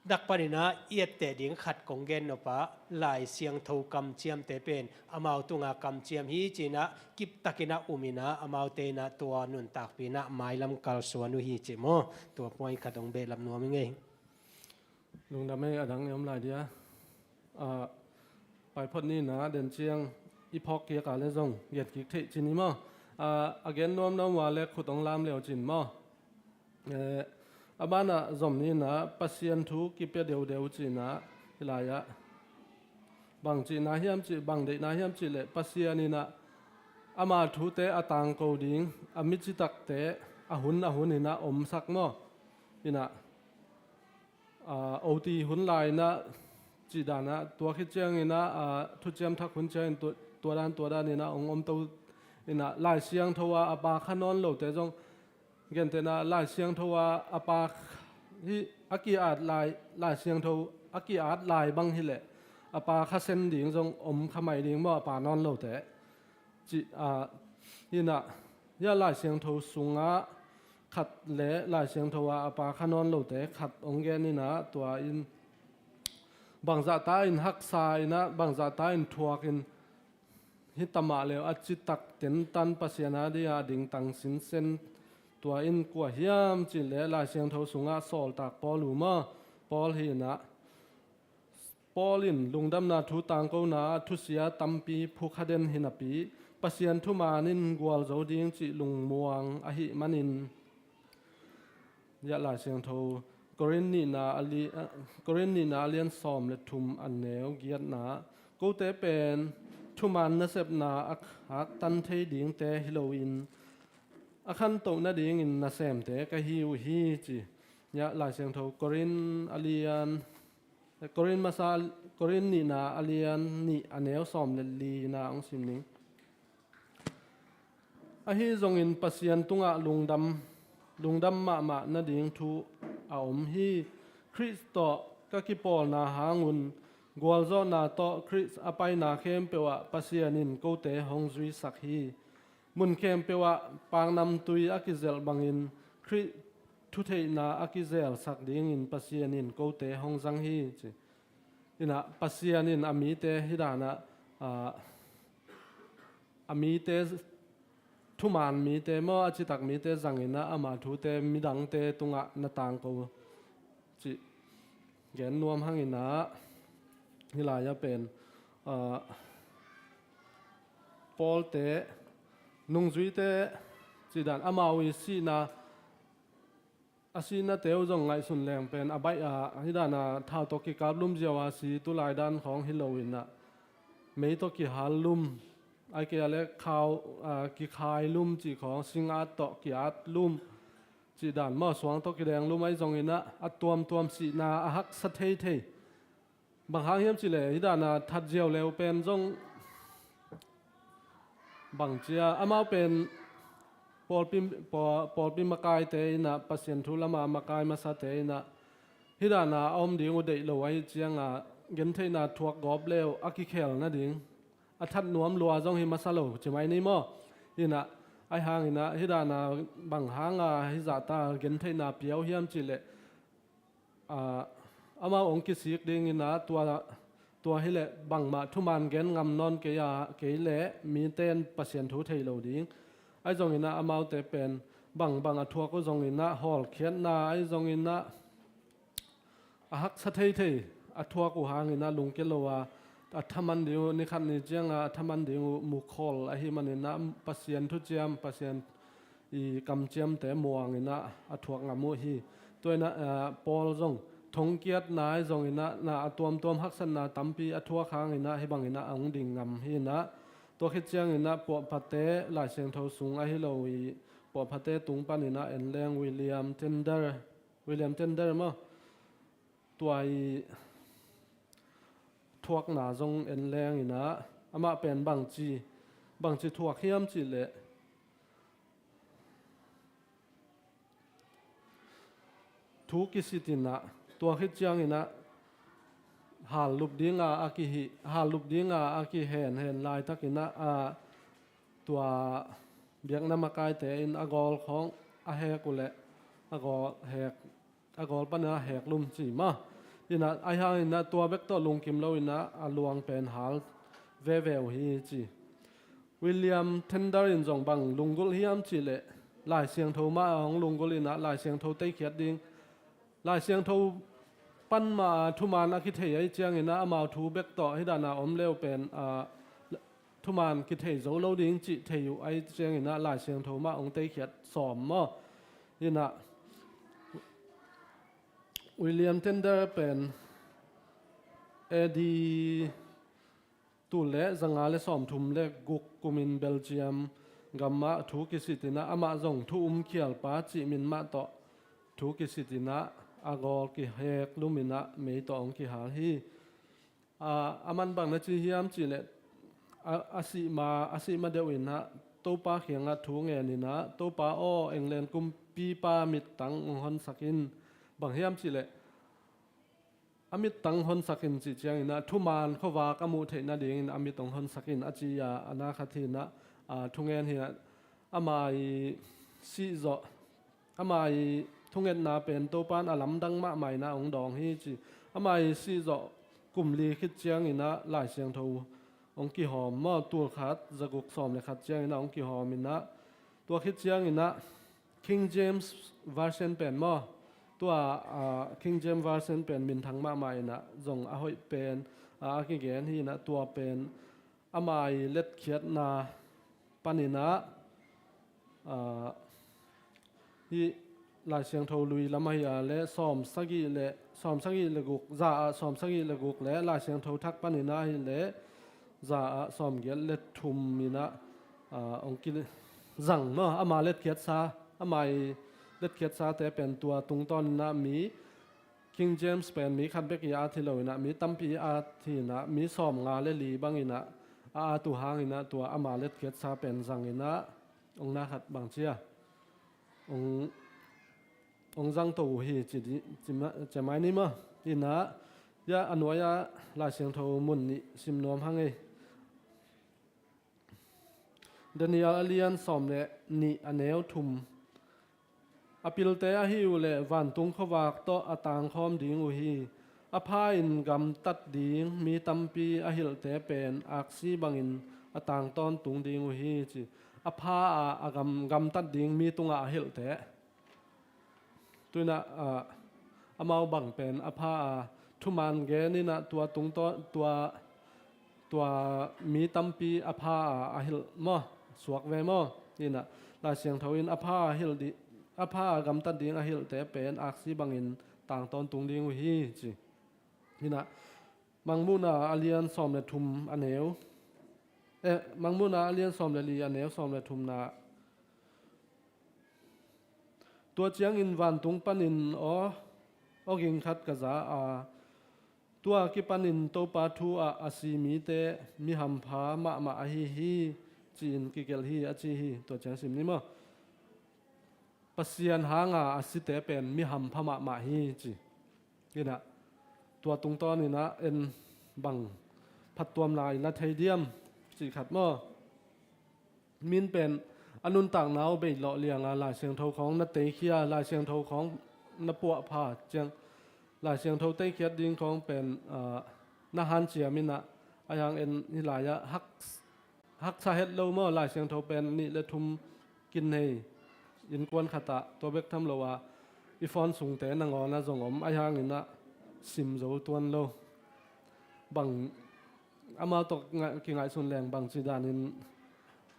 dak panin ah i etteh ding khat kong gen nop ah, Lai Siangtho kamciamte pen amau tunga kamciam hi ci-in ah kiptakin ah um in ah amaute in ah tua nuntakpih in ah mailam kalsuan uh hi ci maw? Tua point khat hong behlap nuam ing ei. Lungdam ei, a dang i om lai dia. Ah, pai phot ni in ah den ciang i phawk kik a leh zong gen kik theih cin hi maw? Ah, a gen nuamnuam uh a leh khut hong lam leu cin maw? Eh, a banah zom ni in ah Pasian thu kipia deudeu ci-in ah hih lai-ah bang cihna hiam cih, bang deihna hiam cih leh Pasian in ah ama thute a tangko ding a mi citakte a hun a hun in ah omsak maw? In ah, ah, O T hun lai in ah cih dan ah, tua khit ciangin ah, ah, thuciam thak hun ciangin tua, tua dan, tua dan in ah hong om to in ah, Lai Siangtho a a pa kha nawn lote zong gentehna Lai Siangtho a a pa hi a ki-at lai, Lai Siangtho a ki-at lai bang hi leh a pa kha sen ding zong om kha mai ding maw, a pa nawn lote. Cih, ah, in ah, hih Lai Siangtho sungah khat le Lai Siangtho a a pa kha nawn lote khat hong gen in ah, tua in bangzahta in haksa in ah, bangzahta in thuak in, hih tamah leu a citak tentan Pasian a dia dingtang sinsen, tua in kua hiam cih leh Lai Siangtho sungah sawltak Paul uh maw, Paul hi in ah, Paul in lungdamna thu tangkona ah thusia tampi phukha den hi napi, Pasian thuman in gualzo ding cih lungmuang ahih manin, hih Lai Siangtho Korin nihna a li-, Korin nihna a lian sawm le thum a neu giatna, kote pen thuman nasepna a khaktan thei dingte hi loin a khantoh nadingin nasemte ka hi uh hi ci. Hih Lai Siangtho Korin a lian Korin masa, Korin nihna a lian nih a neu sawm le lina hong sim ning. Ahi zongin Pasian tungah lungdam, lungdam mahmah nading thu a om hi. Khrih tawh ka kipawlna hangun gualzawhna tawh Khrih a paina khempeuh ah Pasian in kote hong zuisak hi. Mun khempeuh ah paknamtui a kizelh bangin Khrih thutheihna a kizelsak dingin Pasian in kote hong zang hi ci. In ah Pasian in a mite hih dan ah, ah, a mite, thuman mite maw, a citak mite zang in ah ama thute midangte tungah na tangko cih gen nuam hang in ah, hih lai-ah pen, ah, Paul te, nungzuite cih dan, amau i sihna, a sihnate uh zong ngaihsun leng pen a baih a, hih dan a thau tawh kikap lum ziau a si, tulai dan khawng hi lo in ah, mei tawh kihal lum, ahih kei leh khau, ah, kikhai lum cih khawng, singat tawh ki-at lum cih dan maw, suang tawh kideng lum ahi zongin ah, a tuamtuam sihna a haksa theithei Bang hang hiam cih leh hih dan a that ziau leu pen zong bang ci a, amau pen pawlpi, paw-, pawlpi makaite in ah, Pasian thu lam a makai masate in ah, hih dan a a om ding uh deih lo ahih ciang a, gentheihna thuak gawp leu a kikhel nading a that nuam lua zong hi masa lo ci mai ni maw? In ah, ahih hangin ah hih dan a bang hang a hih zahta gentheihna pia uh hiam cih leh, ah, amau hong kisik ding in ah, tua, tua hi leh bangmah thuman gen ngam nawn kei a, kei leh mite in Pasian thu thei lo ding. Ahi zongin ah amaute pen bangbang a thuak uh zongin ah, hawlkhiatna ahi zongin ah, a haksa theithei a thuak uh hangin ah lungkia lo a, a thaman ding uh, ni khat ni ciang a a thaman ding uh mukhawl ahih manin ah, Pasian thuciam, Pasian i kamciamte muangin ah a thuak ngam uh hi. Tua in ah, ah, Paul zong thongkiatna ahi zongin ah, na a tuamtuam haksatna tampi a thuak hangin ah hih bangin ah a hong ding ngam hi in ah, tua khit ciangin ah puahphate Lai Siangtho sung ahi lo i puahphate tung panin ah en leng William Tyndale, William Tyndale maw? Tua i thuakna zong en leng in ah, amah pen bangci, bangci thuak hiam cih leh, thu kisit in ah, tua khit ciangin ah hallup ding a a kihih, hallup ding a a kihen, hen laitakin ah, a, tua biakna makaite in a gawl khawng a hek uh leh, a gawl hek, a gawl panin a heklum ci maw? In ah, ahih hangin ah tua bek tawh lungkim lo in ah a luang pen hal veve uh hi ci. William Tyndale in zong bang lunggulh hiam cih leh, Lai Siangtho mah a hong lunggulh in ah Lai Siangtho teikhiat ding, Lai Siangtho pan mah a thuman a kithei ahih ciangin ah amau thu bek tawh hih dan a om leu pen, ah, thuman kithei zo lo ding cih thei uh ahih ciangin ah Lai Siangtho mah hong teikhiat sawm maw? In ah, William Tyndale pen A D tul le zanga le sawmthum le guk kumin Belgium gam ah thu kisit in ah, amah zong thu um khialpa cih min mah tawh thu kisit in ah, a gawl kiheklum in ah mei tawh hong kihal hi. A, a man bang na ci hiam cih leh, a, a sih ma, a sih ma deuh in ah Topa kiangah thu ngen in ah, Topa aw, England kumpipa mittang hong honsak in. Bang hiam cih leh, a mittang honsak in cih ciangin ah, thuman khuavak a muh theih nadingin a mit hong honsak in a ci a, a na khat hi in ah, a, thungen hi in ah, ama i sih zawh, ama i thungetna pen Topa in a lamdang mahmah in ah hong dawng hi ci. Ama i sih zawh kum li khit ciangin ah Lai Siangtho hong kihawm maw, tul khat za guk sawm le khat ciangin ah hong kihawm in ah, tua khit ciangin ah King James Version pen maw, tua, ah, King James Version pen minthang mahmah in ah, zong a hoih pen, ah, a kigen hi in ah, tua pen ama i letkhiatna panin ah, ah, hih Lai Siangtho lui lam ahi a leh sawm sagih le, sawm sagih le guk, za ah sawm sagih le guk le Lai Siangtho thak panin ah ahi leh za ah sawm giat le thum in ah, ah, hong kizang maw, ama letkhiatsa, ama i letkhiatsate pen tua tungtawn in ah mi King James pen mi khat bek i at hi lo in ah, mi tampi i at hi in ah, mi sawmnga le li bang in ah a at uh hang in ah, tua ama letkhiatsa pen zang in ah, hong na khat bang ci a, hong, hong zangto uh hi ci di, ci ma, ci mai ni maw? In ah, ya, a nuai ah Lai Siangtho mun nih sim nuam hang ei. Daniel a lian sawm le nih, a neu thum. A pilte ahi uh leh vantung khuavak tawh a tangkhawm ding uh hi. A pha in gamtat ding mi tampi a hilhte pen aksi bangin a tang tawntung ding uh hi ci. A pha a, a gam, gamtat ding mi tungah a hilhte. Tu in ah, ah, amau bang pen a pha a, thuman gen in ah tua tungtawn, tua, tua mi tampi a pha a, a hilh maw, suak ve maw? In ah, Lai Siangtho in a pha a hilh dih, a pha a gamtat ding a hilhte pen aksi bangin tang tawntung ding uh hi ci. In ah, Mangmuhna a lian sawm le thum a neu, eh, Mangmuhna a lian sawm le li, a neu sawm le thumna. Tua ciangin vantung panin aw, awging khat ka za a, Tua kipanin Topa thu ah a si mite mi hampha mahmah ahi hi, ci-in kigelh hi, a ci hi. Tua ciang sim ni maw. Pasian hanga a site pen mi hampha mahmah hi, ci. Inah, tua tungtawninah en bang phattuamna i la thei diam, cih khat maw. Min pen a nuntakna uh beilawh lianga Lai Siangtho khawng na teikhia, Lai Siangtho khawng na puahpha ciang, Lai Siangtho teikhiat ding khawng pen, ah, na hanciam inah, a yang en hi lai-ah hak, haksa het lo maw, Lai Siangtho pen nih le thum kinei innkuan khatah tua bek tham lo a, i phone sungte nangawnah zong om, a yang inah sim zo tuan lo. Bang amau tawh kingaihsun leng bangci danin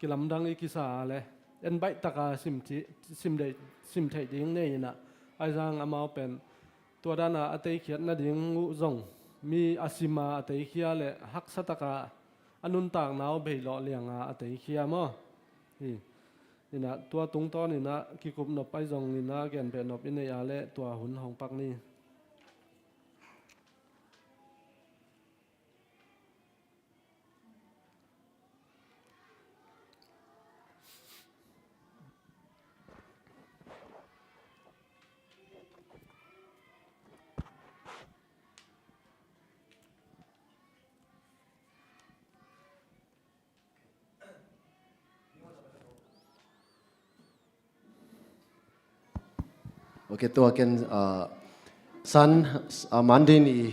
kilamdang i kisa a le, en baih taka sim theih ding nei inah, aizang amau pen tua dana a teikhiat nading uh zong mi a sima a teikhia le haksa taka a nuntakna uh beilawh lianga a teikhia maw. Hi. Inah tua tungtawninah kikupnop ahi zonginah genbehnop i neih a le tua hun hong pak ni. Ok, tua ken, ah, Sun, ah, Monday ni,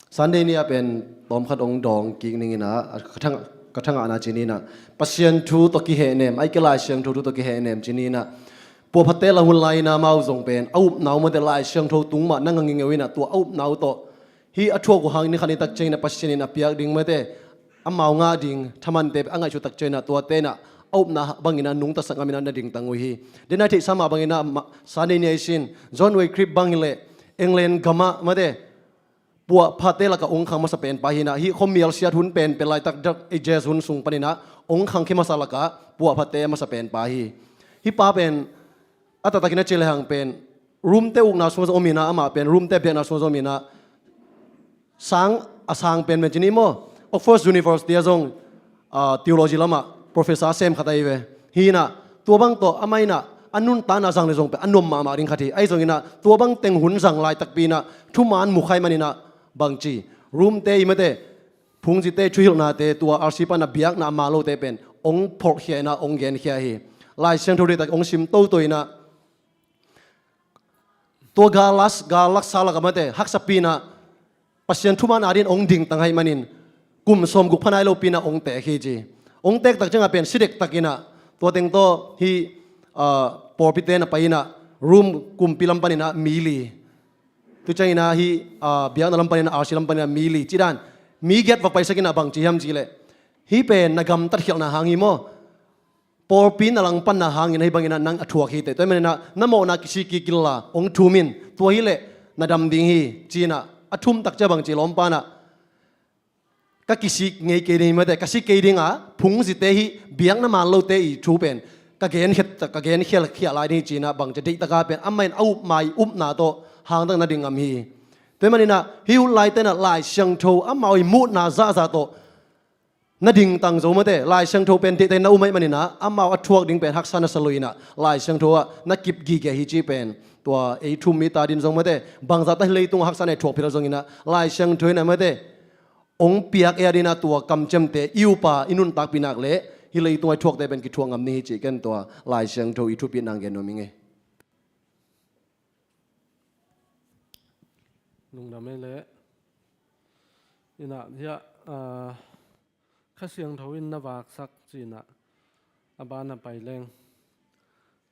Sunday ni a pen tawmkhat ong dawng kik ningin ah, ka thang, ka thangahna cininah Pasian thu tawh kihehnem, ai ke Lai Siangtho thu tawh kihehnem cininah, puahphatte la hun lai-inah amau zong pen a upna uh mate Lai Siangtho tung mah na ngangingeu inah tua a upna uh tawh hih a thuak uh hang ni khat ni tak cianginah Pasian in a piak ding mate, amau ngah ding thamante a ngaihsut tak cianginah tuate inah a upna banginah nungtasak ngaminah na dingtang uh hi. Denai theihsa mah banginah Sunday ni a i sin John Wycliffe bang hileh England gamah mate puahphatte lakah ong khang masa penpa hinah, hih khuamial siat hun penpen laitak Dark Ages hun sung paninah ong khangkhia masa lakah puahphatte a masa penpa hi. Hih pa pen a taktakin a ci lehang pen Rome te ukna sungah zong om inah, amah pen Rome te biakna sungah zong om inah, sang a sang penpen cini maw, Oxford University ah zong, ah, theology lamah professor sem khat ahi ve. Hinah tua bang tawh amah inah a nuntakna zang le zong pen a nuam mahmah ding khat hi. Ahi zonginah tua bang teng hun zang laitakpi inah thuman mukhai maninah bangci Rome te i mate phungzite thuhilhnate tua R C panah biakna a ma lote pen ong phorhkhia inah ong genkhia hi. Lai Siangtho deihtak ong sim toto inah tua gal las, gal laksa lakah mate haksapi inah Pasian thuman adin ong dingtang ahih manin kum sawmguk pha nai lopi inah ong teek hi ci. Ong teek tak ciangah pen si dektak inah tua teng tawh hih, ah, pawlpite na pai inah Rome kumpi lam paninah mi li, tu cianginah hih, ah, biakna lam paninah R C lam paninah mi li, cidan mi giat va paisak inah bangci hiam cihleh, hih pen na gamtat khialhna hang hi maw. Pawlpi na langpanna hangin ahi banginah nang a thuak hi teh. Tua hi maninah na mawhna kisik kik inla ong thum in, tua hileh na dam ding hi, ci-inah a thum tak ciah bangci lawmpa inah ka kisik ngei kei ding hi mate, ka si kei dinga phungzite hih biakna man lote i thu pen ka genkhiat, ka genkhiat khiah lai ding hi ci-inah bangci deihtaka pen amah in a up mai upna tawh hangtak na ding ngam hi. Tua hi maninah hih hun laite inah Lai Siangtho amau i muhna zahzah tawh na dingtang zo mate, Lai Siangtho pen deihtakin na um ahih maninah amau a thuak ding pen haksa na sa lo inah Lai Siangtho ah na kip gige hi ci pen tua ei thum mi ta din zong mate, bangzah ta hi leitungah haksa na i thuak philh zonginah Lai Siangtho inah mate ong piak ei a dinah tua kamciamte i upa i nuntakpih nak leh hih leitungah i thuakte pen kithuak ngam ni hi ci ken tua Lai Siangtho i thupit nang gen nuam ing ei. Lungdam ei leh. Inah hiah, ah, Kha Siangtho in na vaksak ci-inah a ban a pai leng.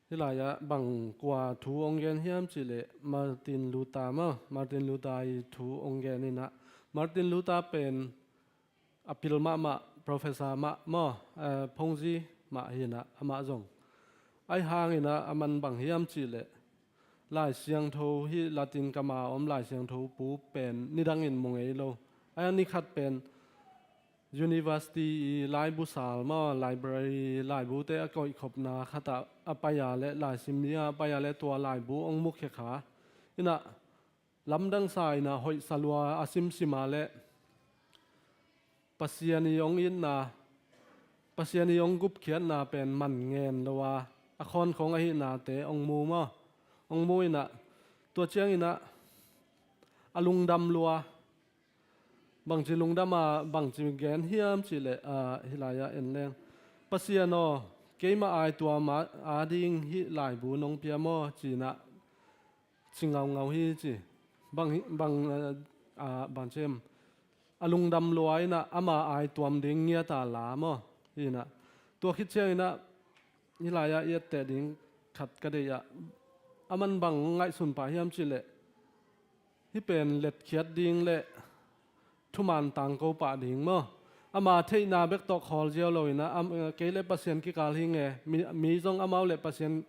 Hih lai-ah bang kua thu ong gen hiam cihleh Martin Luther maw, Martin Luther i thu ong gen inah, Martin Luther pen a pil mahmah, professor mah maw, eh, phungzi mah hinah amah zong. Ahi hanginah a man bang hiam cihleh Lai Siangtho hih Latin kam a om Lai Siangtho pu pen nidangin mu ngei lo. Ahi hang ni khat pen university i laibu sal maw, library, laibute a koihkhopna khatah a pai a leh, laisim dingah a pai a leh tua laibu ong mukhia kha. Inah lamdang sa in ah hoihsa lua a simsim a leh Pasian i hong itna, Pasian i hong gupkhiatna pen man ngen lo a, a khawnkhong ahihnate hong mu maw? Hong mu in ah, tua ciangin ah a lungdam lua. Bangci lungdam a, bangci gen hiam cih leh, ah, hih lai-ah en leng, Pasian aw, keima aituam a, a ding hih laibu nong pia maw, ci-in ah ci ngaungau hi ci. Bang hi, bang, ah, bang ci em, a lungdam lua in ah ama aituam ding ngiat a la maw? Hi in ah, tua khit ciangin ah hih lai-ah i etteh ding khat ka deih ah, aman bang ngaihsun pah hiam cih leh, hih pen letkhiat ding leh thuman tangko pah ding maw? Ama theihna bek tawh khawl ziau lo in ah, am, kei leh Pasian kikal hi nge, mi, mi zong amau leh Pasian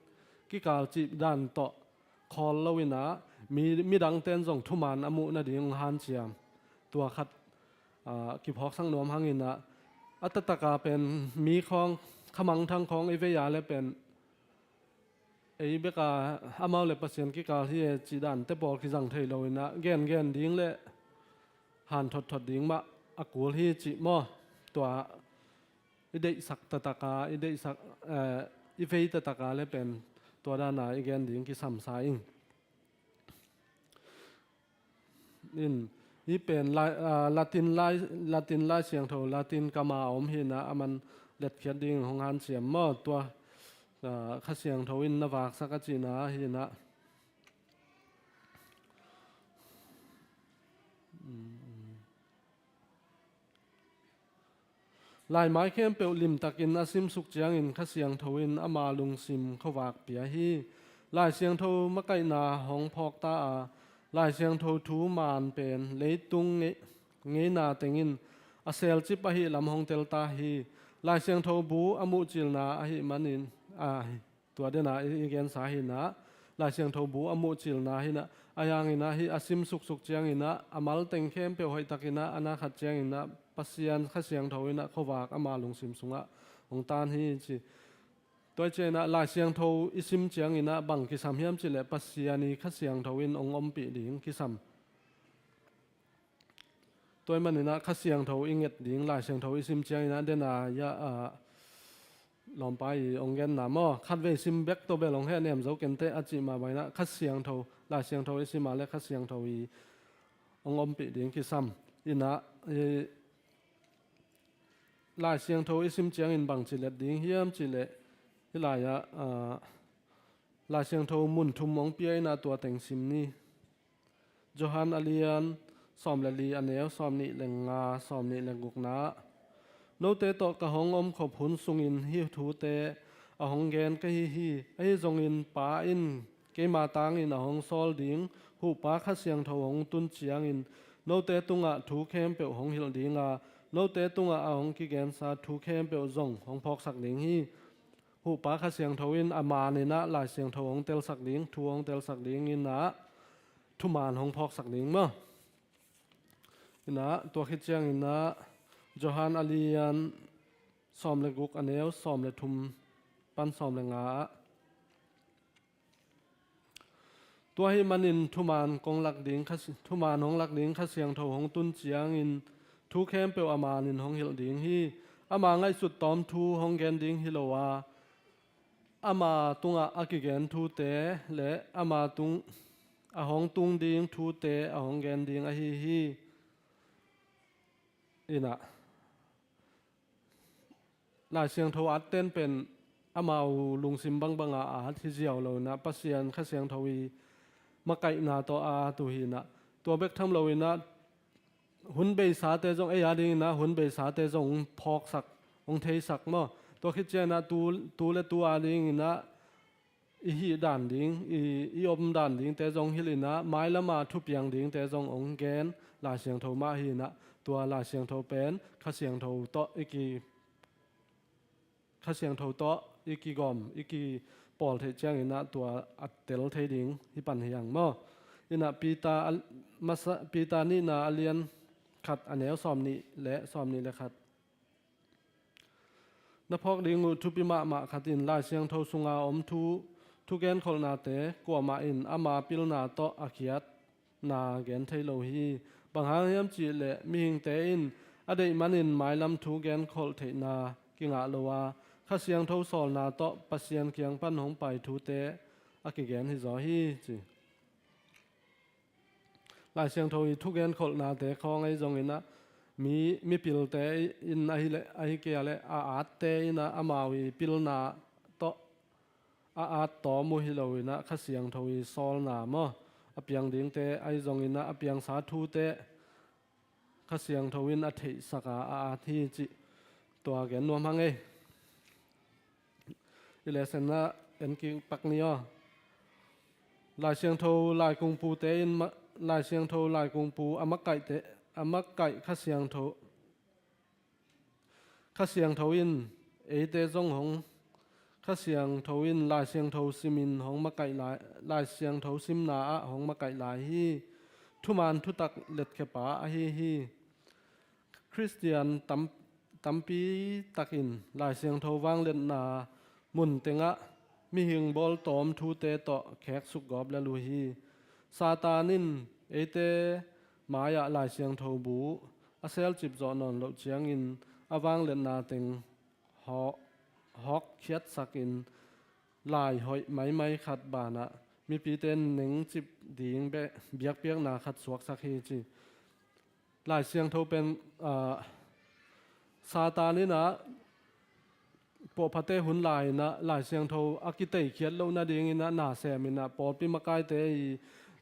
kikal cih dan tawh khawl lo in ah, mi, midangte'n zong thuman a muh nading hong hanciam. Tua khat, ah, kiphawksak nuam hang in ah, a taktak a pen mi khawng, khamangthang khawng i vei a leh pen ei bek a amau leh Pasian kikal hi e cih dante pawl kizang thei lo in ah, gengen ding leh han thotthot ding mah a kul hi cih maw? Tua i deihsak taktak a, i deihsak, eh, i vei taktak a leh pen tua dan a i gen ding kisam sa ing. In, hih pen lai, ah, Latin lai, Latin Lai Siangtho, Latin kam a om hi in ah, aman letkhiat ding hong hanciam maw? Tua, ah, Kha Siangtho in na vaksak a cihna hi in ah. Laimai khempeuh limtakin a simsuk ciangin Kha Siangtho in ama lungsim khuavak pia hi. Lai Siangtho makaihna hong phawk ta a, Lai Siangtho thuman pen leitung ngei-, ngeina tengin a selcip ahih lam hong tel ta hi. Lai Siangtho bu a muhcilna ahih manin, a, tua den a i, i gensa hi in ah, Lai Siangtho bu a muhcilna hi in ah, ahi hangin ah hih a simsuksuk ciangin ah, a malteng khempeuh hoihtakin ah, a na khat ciangin ah, Pasian Kha Siangtho in ah khuavak ama lungsim sungah hong tan hi ci. Tua hi ciangin ah, Lai Siangtho i sim ciangin ah, bang kisam hiam cih leh Pasian i Kha Siangtho in hong ompih ding kisam. Tua ahih manin ah Kha Siangtho i nget ding, Lai Siangtho i sim ciangin ah, den a, ya, a, lawmpa i hong genna maw, khatvei sim bek tawh bel hong heh nem zo kei inteh a cih mah bangin ah, Kha Siangtho, Lai Siangtho i sim a leh Kha Siangtho i hong ompih ding kisam. In ah, i, Lai Siangtho i sim ciangin bangci let ding hiam cih leh, hih lai-ah, a, Lai Siangtho mun thum hong pia in ah, tua teng sim ni. Johan a lian sawm le li, a neu sawmnih le nga, sawmnih le gukna ah, note tawh ka hong omkhop hun sungin hih thute a hong gen ka hi hi. Ahi zongin Pa in keima tangin a hong sawl ding Huhpa Kha Siangtho hong tun ciangin note tungah thu khempeuh hong hilh ding a, note tungah a hong kigensa thu khempeuh zong hong phawksak ding hi. Huhpa Kha Siangtho in a man in ah Lai Siangtho hong telsak ding, thu hong telsak ding in ah, thuman hong phawksak ding maw. In ah, tua khit ciangin ah, Johan a lian sawm le guk, a neu sawm le thum pan sawm le nga ah, tua ahih manin thuman kong lak ding Kha Si-, thuman hong lak ding Kha Siangtho hong tun ciangin thu khempeuh a manin hong hilh ding hi. Ama ngaihsut tawm thu hong gen ding hi lo a, ama tungah a kigen thute le ama tung, a hong tung ding thute a hong gen ding ahi hi. In ah, Lai Siangtho atten pen amau lungsim bangbang a at hi ziau lo in ah, Pasian Kha Siangtho i makaihna tawh a at uh hi in ah, tua bek tham lo in ah, hun beisate zong, ei a dingin ah hun beisate zong hong phawksak, hong theisak maw. Tua khit ciangin ah tu, tu le tu a dingin ah i hih dan ding, i, i om dan dingte zong hilh in ah, mailam a thupiang dingte zong hong gen, Lai Siangtho mah hi in ah, tua Lai Siangtho pen Kha Siangtho tawh i ki, Kha Siangtho tawh i kigawm, i kipawl theih ciangin ah, tua a tel thei ding hi pan hi hang maw. In ah Peter a, masa, Peter nihna a lian khat, a neu sawmnih le, sawmnih le khat. Na phawk ding uh thupi mahmah khat in Lai Siangtho sunga om thu, thugenkholhnate kuamah in ama pilna tawh a khiat na gen thei lo hi. Bang hang hiam cih leh mihingte in a deih manin mailam thu genkholh theihna kingah lo a, Kha Siangtho sawlna tawh Pasian kiang pan hong pai thute a kigen hizaw hi ci. Lai Siangtho i thugenkholhnate khawng ahi zongin ah, mi, mipilte in ahi leh, ahi kei a leh a atte in ah amau i pilna tawh a at tawm uh hi loin ah Kha Siangtho i sawlna maw, a piang dingte ahi zongin ah a piangsa thute Kha Siangtho in a theihsak a, a at hi cih tua gen nuam hang ei. I lesson ah en kik pak ni aw. Lai Siangtho laikungpute in ma-, Lai Siangtho laikungpu a makaihte, a makaih Kha Siangtho, Kha Siangtho in eite zong hong, Kha Siangtho in Lai Siangtho simin hong makaih lai, Lai Siangtho simna ah hong makaih lai hi. Thuman thutak letkhiapa ahi hi. Khristian tam, tampi takin Lai Siangtho vangliatna mun tengah mihing bawltawm thute tawh kheksuk gawp lel uh hi. Satan in eite mai-ah Lai Siangtho bu a selcip zawh nawn loh ciangin a vangliatna teng hawk, hawkkhiatsakin lai hoih maimai khat banah mipite nengcip ding be-, biakpiakna khat suaksak hi ci. Lai Siangtho pen, ah, Satan in ah puahphate hun lai-in ah Lai Siangtho a kiteikhiat loh nadingin ah na semin ah pawlpi makaite i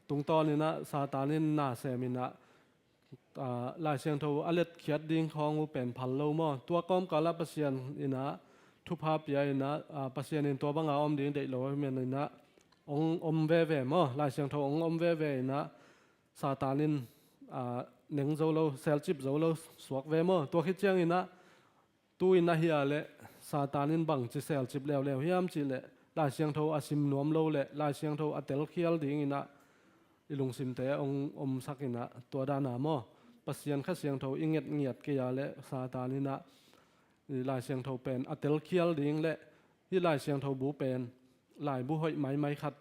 tungtawnin ah Satan in na semin ah, ah, Lai Siangtho a letkhiat ding khawng uh pen phal lo maw? Tua kawmkal ah Pasian in ah thupha pia in ah, ah, Pasian in tua banga om ding deih lo ahih manin ah hong om veve maw? Lai Siangtho hong om veve in ah Satan in, ah, neng zo lo, selcip zo lo suak ve maw? Tua khit ciangin ah tu-in ahi a leh Satan in bangci selcip leuleu hiam cih leh Lai Siangtho a sim nuam lo leh Lai Siangtho a telkhial dingin ah i lungsimte hong omsak in ah tua dan a maw? Pasian Kha Siangtho i ngetngiat kei a leh Satan in ah i Lai Siangtho pen a telkhial ding leh hih Lai Siangtho bu pen laibu hoih maimai khat,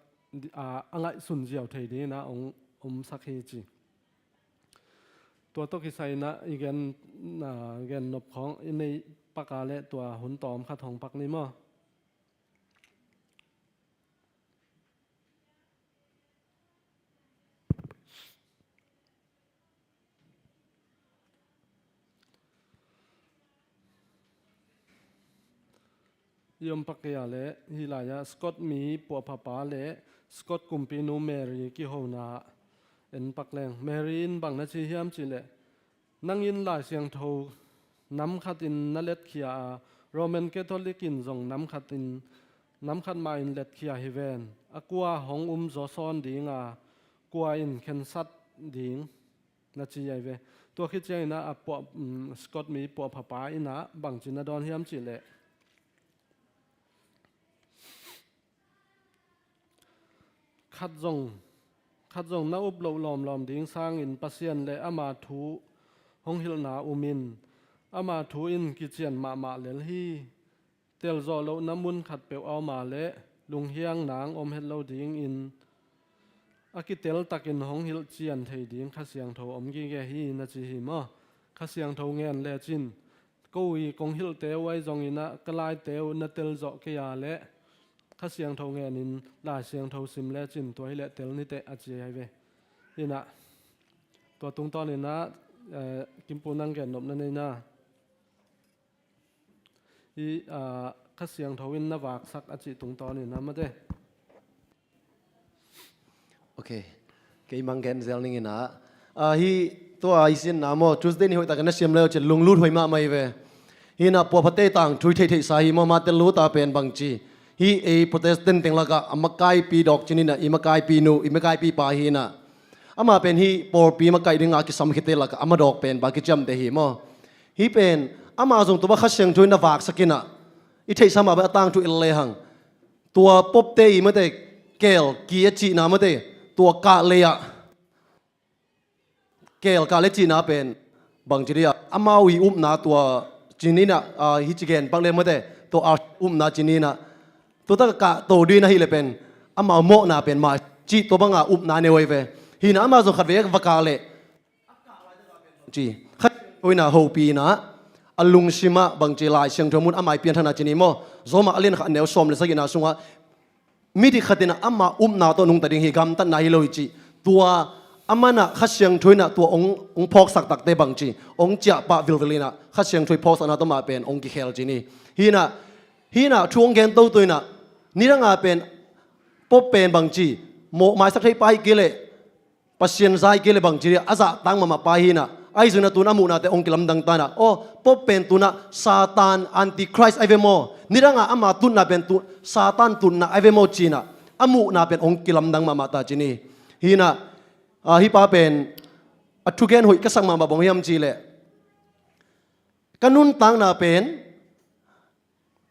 ah, a ngaihsun ziau thei dingin ah hong omsak hi ci. Tua tawh kisai in ah i gen, ah, gen nop khawng i neih pak a leh tua hun tawm khat hong pak ni maw? I om pak kei a leh hih lai-ah Scott mi puahphapa leh Scott kumpinu Mary kihona en pak leng. Mary in bang na ci hiam cih leh, nang in Lai Siangtho nam khatin na letkhia a, Roman Catholic in zong nam khatin, nam khat mah in letkhia hi ven. A kua hong um zaw sawn ding a, kua in khensat ding, na ci ahi ve. Tua khit ciangin ah a puah, um, Scott mi puahphapa in ah bangci na dawn hiam cih leh, khat zong, khat zong na up loh lawmlawm ding sangin Pasian leh ama thu hong hilhna um in, ama thu in kician mahmah lel hi. Telzawh lohna mun khatpeuh a om a leh lunghiang nang om het lo dingin a kiteltakin hong hilhcian thei ding Kha Siangtho om gige hi, na ci hi maw? Kha Siangtho ngen lecin, ko i kong hilhte uh ahi zongin ah ka laite uh na telzawh kei a leh Kha Siangtho ngenin Lai Siangtho sim lecin tua hi leh tel ni teh, a ci ahi ve. In ah tua tungtawnin ah, eh, Kimpu, nang gen nop na nei na. Hih, ah, Kha Siangtho in na vaksak a cih tungtawnin ah mate. Ok. Kei mang gen zel ning in ah. Ah, hih tua i sinna maw, Tuesday ni hoihtakin na siam leu cin lunglut huai mahmah hi ve. Hih in ah puahphate tangthu i theihtheihsa hi maw, mate, lut a pen bangci. Hih ei Protestant teng lakah a makaipi dawk cin in ah, i makaipi nu, i makaipi pa hi in ah. Amah pen hih pawlpi makaih dinga kisamkhiate lakah a madawk pen bang kiciamteh hi maw. Hih pen, amah zong tua bang Kha Siangtho in a vaksak in ah, i theihsa mah bang a tangthu el lehang. Tua Pope-te i mate, keel ki a cihna mate, tua kah lei ah. Keel kah lei cihna pen, bangci dia, amau i upna tua cin in ah, ah, hih ci gen pak le mate, tua a upna cin in ah. Tua tak kah to ding ahih leh pen, amau mawhna pen mah, cih tua banga upna nei uh ahi ve. Hi-in ah amah zong khatvei va kah leh ci. Kha-, oi na, hopih in ah a lungsim ah bangci Lai Siangtho mun amah i pianthakna ci ni maw. Rom a lian khat a neu sawm le sagihna sungah midik khat in ah ama upna tawh nungta ding hi, gamtatna hi lo hi ci. Tua a man ah Kha Siangtho in ah tua hong, hong phawksak takte bangci, hong ciahpah vilvel in ah Kha Siangtho i phawksakna tawh mah pen hong kikhel ci ni. Hi-in ah, hi-in ah thu hong gen toto in ah, nidang a pen Pope pen bangci, mawh maisak thei pa hi kei leh, Pasian za hi kei leh bangci dia, a zahtak mahmah pa hi-in ah, ahi zongin ah tu-in ah a muhnate hong kilamdang ta in ah, aw, Pope pen tu-in ah Satan, Antichrist ahi ve maw? Nidang a ama tutna pen tu-, Satan tutna ahi ve maw ci-in ah, a muhna pen hong kilamdang mahmah ta ci ni. Hi-in ah, ah, hih pa pen a thugen hoih ka sak mahmah bang hiam cih leh, ka nuntakna pen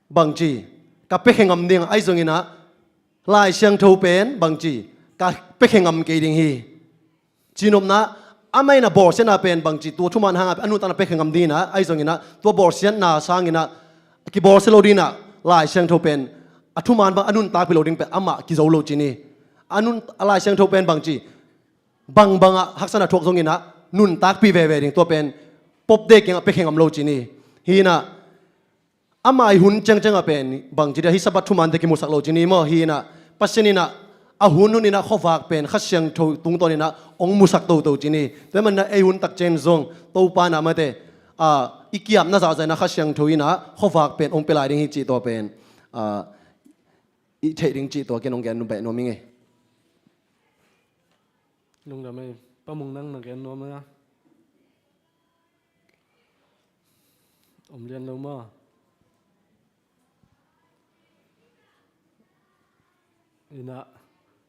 bangci, ka piakhia ngam ding, ahi zongin ah Lai Siangtho pen bangci, ka piakhia ngam kei ding hi. Cihnopna, amah in ah bawlsiatna pen bangci, tua thuman hang a nuntakna piakhia ngam ding in ah, ahi zongin ah tua bawlsiatna sangin ah kibawlsia lo ding in ah Lai Siangtho pen a thuman bang a nuntakpih lo ding pen amah kizo lo ci ni. A nun, a Lai Siangtho pen bangci, bangbang ah haksatna thuak zongin ah nuntakpih veve ding, tua pen Pope te kiangah piakhia ngam lo ci ni. Hi-in ah, ama i hun ciangciang ah pen bangci dia, hih Sabbath thumante kimusak lo ci ni maw. Hi-in ah, Pasian in ah a hun hun in ah khuavak pen Kha Siangtho tungtawn in ah hong musak toto ci ni. Tua ahih manin ah ei hun takciang zong Topa in ah mate, ah, i ki-apna zahzah in ah Kha Siangtho in ah khuavak pen hong pia lai ding hi cih tua pen, ah, i theih ding cih tua ken hong gen nuam beh nuam ing ei. Lungdam ei, Pa Mung, nang na gen nuam a, om lian lo maw? In ah,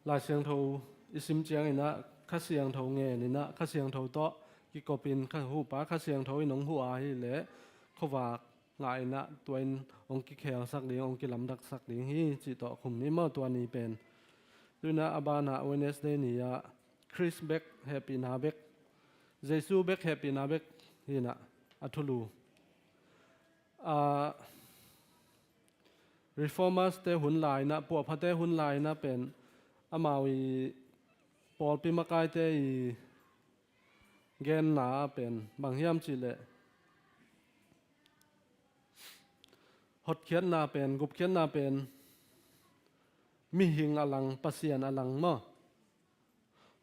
Lai Siangtho i sim ciangin ah, Kha Siangtho ngen in ah, Kha Siangtho tawh kikopin, Kha, Huhpa Kha Siangtho in hong huh a hih leh, khuavak ngah in ah, tua in hong kikhelsak ding, hong kilamdaksak ding hi cih tawh khum ni maw, tua ni pen. Tu-in ah a ban ah Wednesday ni ah Khrist bek hehpihna bek, Jesu bek hehpihna bek hi-in ah a thulu. Ah, Reformers te hun lai-in ah, puahphate hun lai-in ah pen amau i pawlpi makaite i genna pen bang hiam cih leh, hotkhiatna pen, gupkhiatna pen mihing a lang, Pasian a lang maw?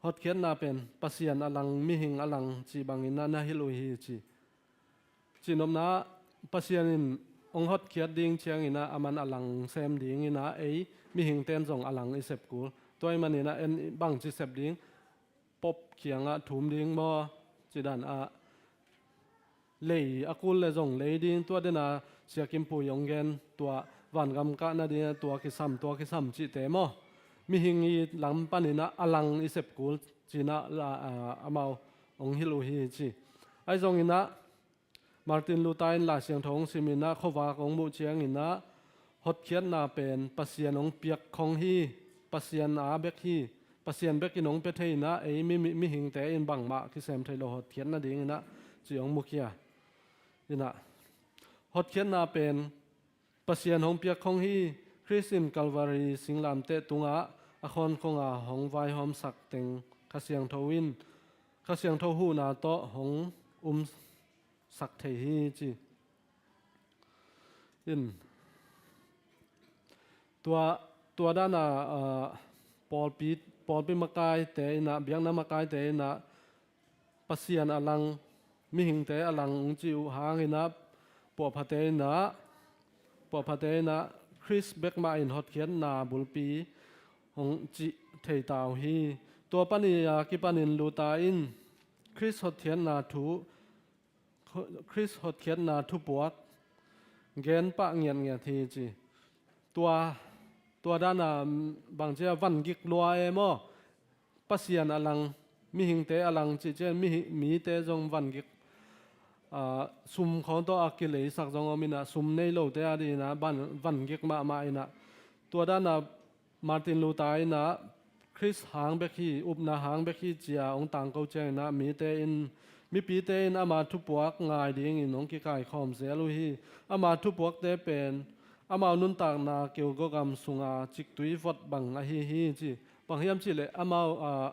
Hotkhiatna pen Pasian a lang, mihing a lang cih bangin ah na hilh uh hi ci. Cihnopna, Pasian in hong hotkhiat ding ciangin ah aman a lang sem dingin ah, ei mihingte in zong a lang i sep kul. Tua ahih manin ah en bangci sep ding, Pope kiangah thum ding maw, cih dan ah lei a kul leh zong lei ding, tua den a Sia Kim Pui hong gen, tua vangam kah nading ah tua kisam, tua kisam cihte maw, mihing i lam panin ah a lang i sep kul ci-in ah la, ah, amau hong hilh uh hi ci. Ahi zongin ah Martin Luther in Lai Siangtho hong sim in ah, khuavak hong muh ciangin ah, hotkhiatna pen Pasian hong piak khong hi, Pasian a bek hi, Pasian bek in hong pia thei in ah, ei mi, mi, mihingte in bangmah kisem thei lo hotkhiat nadingin ah, ci hong mukhia. In ah, hotkhiatna pen Pasian hong piak khong hi. Khrist in Calvary singlamteh tungah a khawnkhong a hong vaihawmsak teng Kha Siangtho in, Kha Siangtho huhna tawh hong umsak thei hi ci. In, tua, tua dan a, ah, pawlpi, pawlpi makaite in ah, biakna makaite in ah, Pasian a lang, mihingte a lang hong cih uh hangin ah, puahphate in ah, puahphate in ah Khrist bek mah in hotkhiatna bulpi hong cih thei ta uh hi. Tua pan i a kipanin Luther in Khrist hotkhiatna thu, Khrist hotkhiatna thupuak gen pah ngiatngiat hi ci. Tua, tua dan a, bangci a, vangik lua e maw? Pasian a lang, mihingte a lang cih ciang, mihi-, mite zong vangik, ah, sum khawng tawh a kileisak zong om in ah, sum nei lote a dingin ah, van-, vangik mahmah in ah. Tua dan a Martin Luther in ah, Khrist hang bek hi, upna hang bek hi ci-a hong tangko ciangin ah, mite in, mipite in ama thupuak ngai dingin hong kikaikhawm zel uh hi. Ama thupuakte pen amau nuntakna keugaw gam sunga ciktui vot bang ahi hi ci. Bang hiam cih leh amau, ah,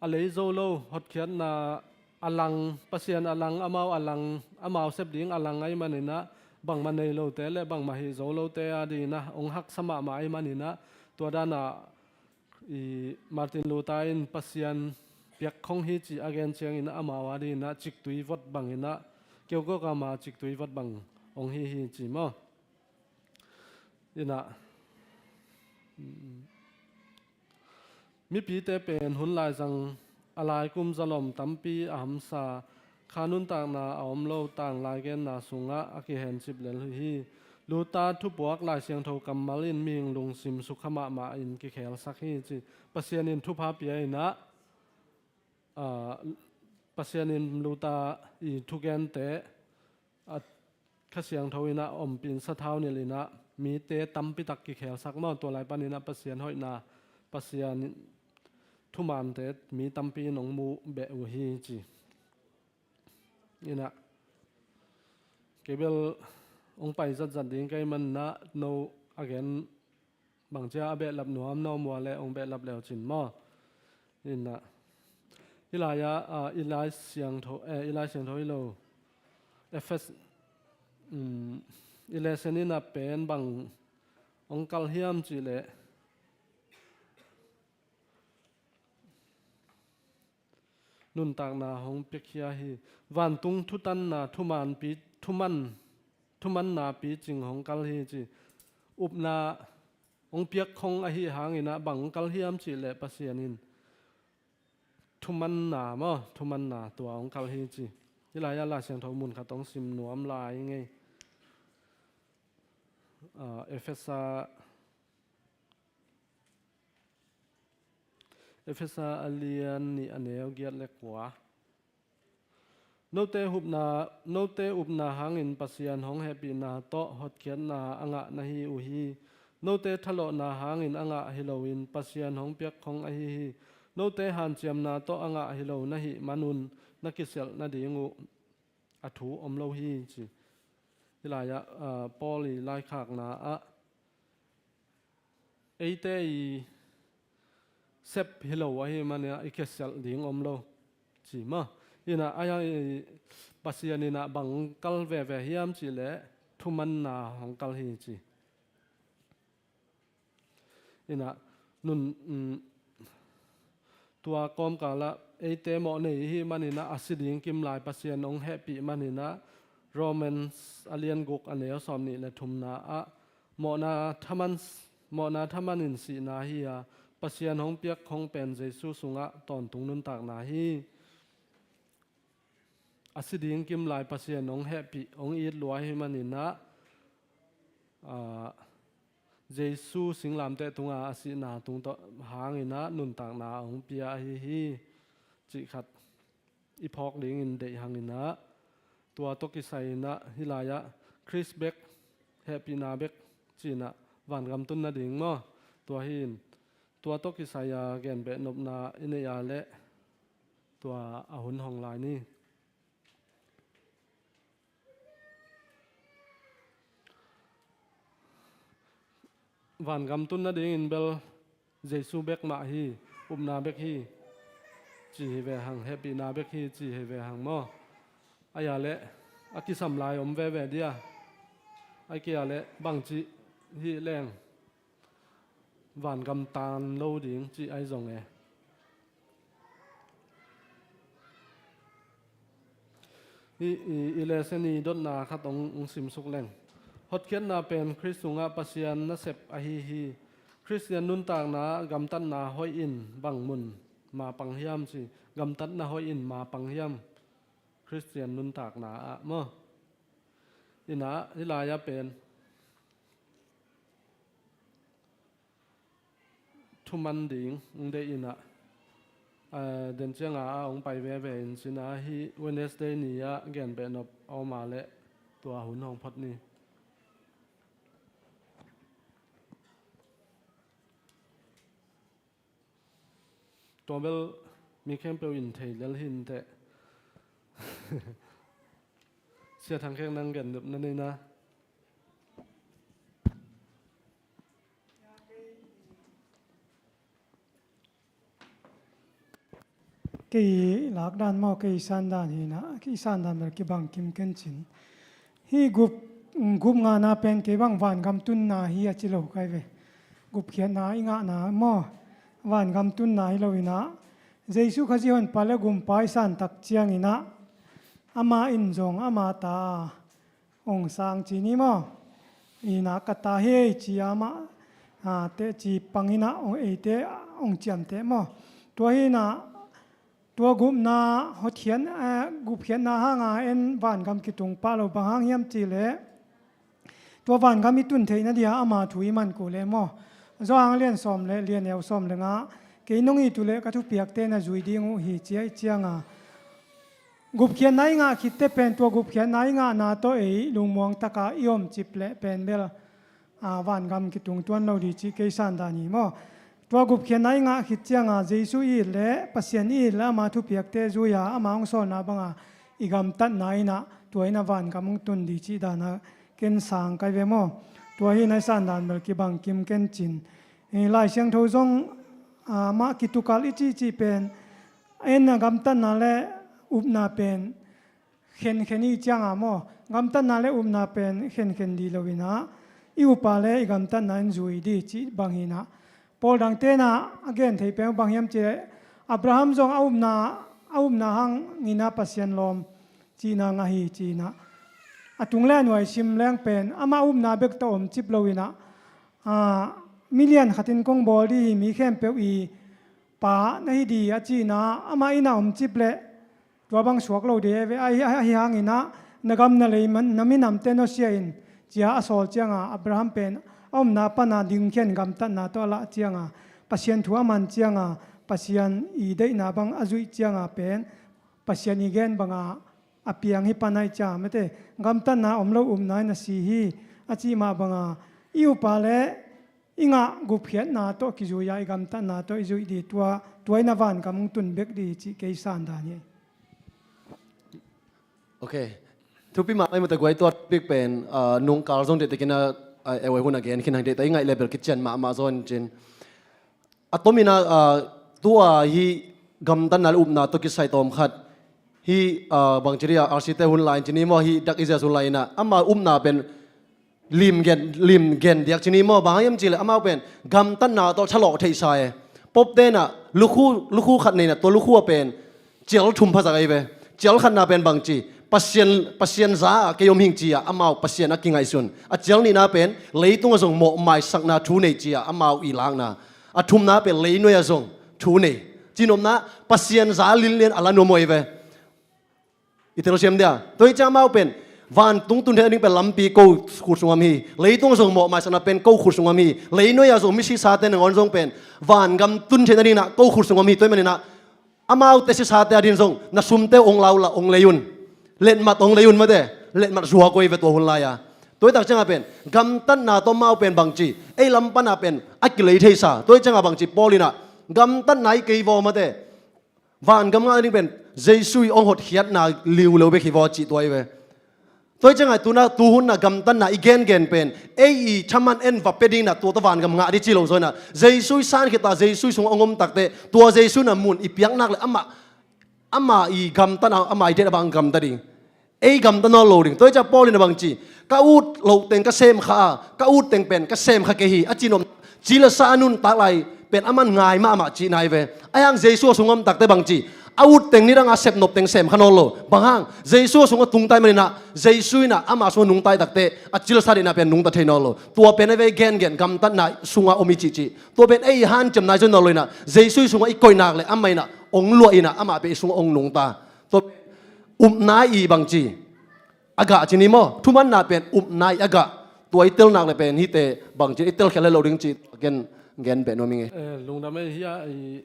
a lei zo lo, hotkhiatna a lang, Pasian a lang, amau a lang, amau sep ding a lang ahih manin ah, bangmah nei lote le bangmah hih zo lote adingin ah hong haksa mahmah ahih manin ah, tua dan ah i Martin Luther in Pasian piakkhong hi ci a gen ciangin ah amau adingin ah ciktui vot bangin ah, keu gawh gam a ciktui vot bang hong hi hi ci maw. In ah, mipite pen hun laizang a laikum zalom tampi a hamsa, kha nuntakna a om lo tang laigenna sungah a kihencip lel hi. Luther thupuak Lai Siangtho kammal in mihing lungsim sukha mahmah in kikhelsak hi ci. Pasian in thupha pia in ah, aa, Pasian in Luther i thugente, a, Kha Siangtho in ah ompih in sathau nilh in ah mite tampi tak kikhelsak maw, tua lai panin ah Pasian hoihna, Pasian thumante mi tampi in hong mu beh uh hi ci. In ah, kei bel hong pai zatzat ding ka hih manin ah no a gen bangci a behlap nuam na om uh leh hong behlap le uh cin maw. In ah, hih lai ah, ah, i Lai Siangtho, eh, i Lai Siangtho hi lo, Efesa, um, i lesson in ah pen bang hong kalh hiam cih leh, nuntakna hong piakhia hi. Vantung thutanna thumanpi, thuman, thumanna picing hong kalh hi ci. Upna hong piakkhong ahih hangin ah bang hong kalh hiam cih leh Pasian in thumanna maw, thumanna tua hong kalh hi ci. Hih lai ah Lai Siangtho mun khat hong sim nuam lai ing ei. Ah, Efesa Efesa a lian nih a neu giat le kua. Note upna, note upna hangin Pasian hong hehpihna tawh hotkhiatna a ngah na hi uh hi. Note thalawhna hangin a ngah hi loin Pasian hong piakkhong ahi hi. Note hanciamna tawh a ngah hi lo na hih manun na kisialh nading uh a thu om lo hi ci. Hih lai ah, ah, Paul i laikhakna ah, eite i sep hi lo ahih manin ah i kisialh ding om lo ci maw. In ah, a hiang i Pasian in ah bang kalh veve hiam cih leh thumanna hong kalh hi ci. In ah, nun, um, tua kawmkal ah eite mawh nei i hih manin ah a si ding kim lai Pasian hong hehpih manin ah, Romans a lian guk a neu sawmnih le thumna ah, mawhna thaman, mawhna thaman in sihna hi a, Pasian hong piakkhong pen Jesu sungah tawntung nuntakna hi. A si ding kim lai Pasian hong hehpih, hong it lua ahih manin ah, ah, Jesu singlamteh tunga a sihna tung tawh hangin ah nuntakna a hong pia ahi hi cih khat i phawk dingin deih hangin ah, tua tawh kisai in ah hih lai ah Khrist bek, hehpihna bek ci-in ah vangam tun nading maw. Tua hi in, tua tawh kisai a genbehnopna i neih a leh tua a hun hong lai ni. Vangam tun nadingin bel Jesu bek mah hi, upna bek hi ci hi ve hang, hehpihna bek hi ci hi ve hang maw. Ahi a leh a kisam lai om veve dia. Ahi kei a leh bangci hih leng vangam tan lo ding cih ahi zong e. I, i, i lesson i dotna khat hong, hong simsuk leng. Hotkhiatna pen Khrist sungah Pasian nasep ahi hi. Khristian nuntakna ah gamtatna hoih in bang mun mapang hiam ci. Gamtatna hoih in mapang hiam. Khristian nuntakna ah maw. In ah, hih lai ah pen thuman ding hong deih in ah, eh, den ciang a hong pai veve in cin ah, hih Wednesday ni ah genbehnop a om a leh tua hun hong phot ni. Tua bel mi khempeuh in thei lel hi inteh. Sia Thang Khek, nang gen nop na nei na. Kei lakdan maw, kei sandan hi na, kei sandan bel kibang kim ken cin. Hih gup, gup ngana pen kei bang vangam tunna hi a ci lo kai ve. Gupkhiatna i ngahna maw, vangam tunna hi lo inah, Jesu Khazih honpa le gumpa i santak cianginah, ama in zong ama ta ong sang ci ni maw? Inah ka ta hi ei ci amah, a, teh ci panginah ong eite ong ciamteh maw? Tua hinah tua gupna hotkhiat, eh, gupkhiatna hanga en vangam kitung pah lo, bang hang hiam cihleh tua vangam i tun theihna dia ama thu i man kul e maw? Johan lian sawm le lian neu sawm le nga, kei nong it uh leh ka thupiakte na zui ding uh hi ci a i cianga, gupkhiatna i ngah khitte pen tua gupkhiatna i ngahna tawh ei lungmuang taka i omcip leh pen bel, a, vangam kitung tuan lo dih cih kei sandan hi maw? Tua gupkhiatna i ngah khit cianga Jesu i it leh, Pasian i it leh ama thupiakte zui-a ama hong sawlna banga i gamtatna inah tua inah vangam hong tun dih cih dana ken sang kai ve maw? Tua hi na i sandan bel kibang kim ken cin. Eh, Lai Siangtho zong, ah, mah kitukal i cihcih pen, en a gamtatna le upna pen khenkhen i cianga maw? Gamtatna le upna pen khenkhen dih lo inah, i upa le i gamtatna in zui dih cih bang hinah. Paul dang tenah a gen thei peng bang hiam cihleh, Abraham zong a upna, a upna hang inah Pasian lawm cihna ngah hi cinah. A tung le a nuai sim leng pen, ama upna bek tawh omcip lo inah, a, milian khatin kong bawl dih hi, mi khempeuh i pa na hi dih a cihna, ama inah omcip leh tua bang suak lo dih e ve. Ahi, ahi hanginah, na gam na lei man, na minamte nusia in, cia a sawl cianga, Abraham pen a omna pana dingkhian gamtatna tawh a lah cianga, Pasian thu a man cianga, Pasian i deihna bang a zuih cianga pen, Pasian i gen banga a piang hi pan a i cia mate, gamtatna om lo upna in a si hi, a cih mah banga, i upa le i ngah gupkhiatna tawh kizui-a i gamtatna tawh i zuih dih, tua, tua inah vangam hong tun bek dih cih kei sandan hi. Ok. Thupi mahmah mate guai, tua topic pen, ah, nungkal zong deihtakin a, ah, ei hun a gen khin hang, deihtak i ngaih level kician mahmah zaw in cin. A tomin a, ah, tua hih gamtatna le upna tawh kisai tawm khat. Hih, ah, bangci dih a, R C te hun lai in cin hi maw, hih dak i zias hun lai inah, ama upna pen lim gen, lim gen diak cin hi maw, bang hiam cihleh amau pen gamtatna tawh thalawh theihsa e. Pope tenah lukhu, lukhu khat nei inah, tua lukhu a pen cial thum pha zak ahi ve. Cial khatna pen bangci, Pasian, Pasian za-ah kei om hing ci-ah amau Pasian a kingaihsun. A cial nihna pen leitungah zong mawhmaisakna thu nei ci-ah amau i lakna. A thumna pen leinuai-ah zong thu nei. Cinopna, Pasian za linlian a la nuam ahi ve. I telsiam dia. Tua hi ciang amau pen vantung tun theih nading pen lampi ko khut sungah om hi. Leitung zong mawhmaisakna pen ko khut sungah om hi. Leinuai-ah zong misisate nangawn zong pen vangam tun theih nading inah ko khut sungah om hi. Tua ahih maninah amaute sisate ading zong na sumte uh ong lau la, ong lei un. Letmat ong lei un mate. Letmat zuak uh hi ve tua hun lai-a. Tua hi tak ciangah pen gamtatna tawh amau pen bangci, ei lam panah pen a kilei theisa. Tua hi ciangah bangci Paul inah gamtatna hi kei vaw mate. Vangam ngah ding pen Jesu i ong hotkhiatna liu lo bek hi vaw cih tua hi ve. Tua hi ciangah tuna, tuhunna gamtatna i gengen pen ei i thaman en va pia ding inah tua tawh vangam ngah ding ci lo zaw inah, Jesu i san khit a Jesu i sungah ong om takteh tua Jesu in a mun i piak nak le amah, amah i gamtatna, amah i deihna bang gamta ding. Ei gamta nawn lo ding. Tua hi ciah Paul in a bangci, ka ut loh teng ka sem kha a, ka ut teng pen ka sem kha kei hi a ci nop. Ci le sa a nuntak lai pen aman ngai mahmah cihna hi ve. Ahi hang Jesu a sung om takte bangci, a ut teng nidang a sep nop teng sem kha nawn lo. Bang hang, Jesu a sung a tungtai maninah, Jesu inah ama sung a nungtai takte a ci le sa deihna pen nungta thei nawn lo. Tua pen a vei gengen gamtatna sungah om i cihcih. Tua pen ei i hanciamna i zon nawn lo inah, Jesu i sungah i koih nak le amah inah ong luah inah amah pen i sungah ong nungta. Tua upna i bangci, a gah ci ni maw, thumanna pen upna i a gah. Tua i tel nak le pen hihte bangci i tel khial le lo ding ci, gen, gen beh nuam ing e. Eh, lungdam ei hi a, i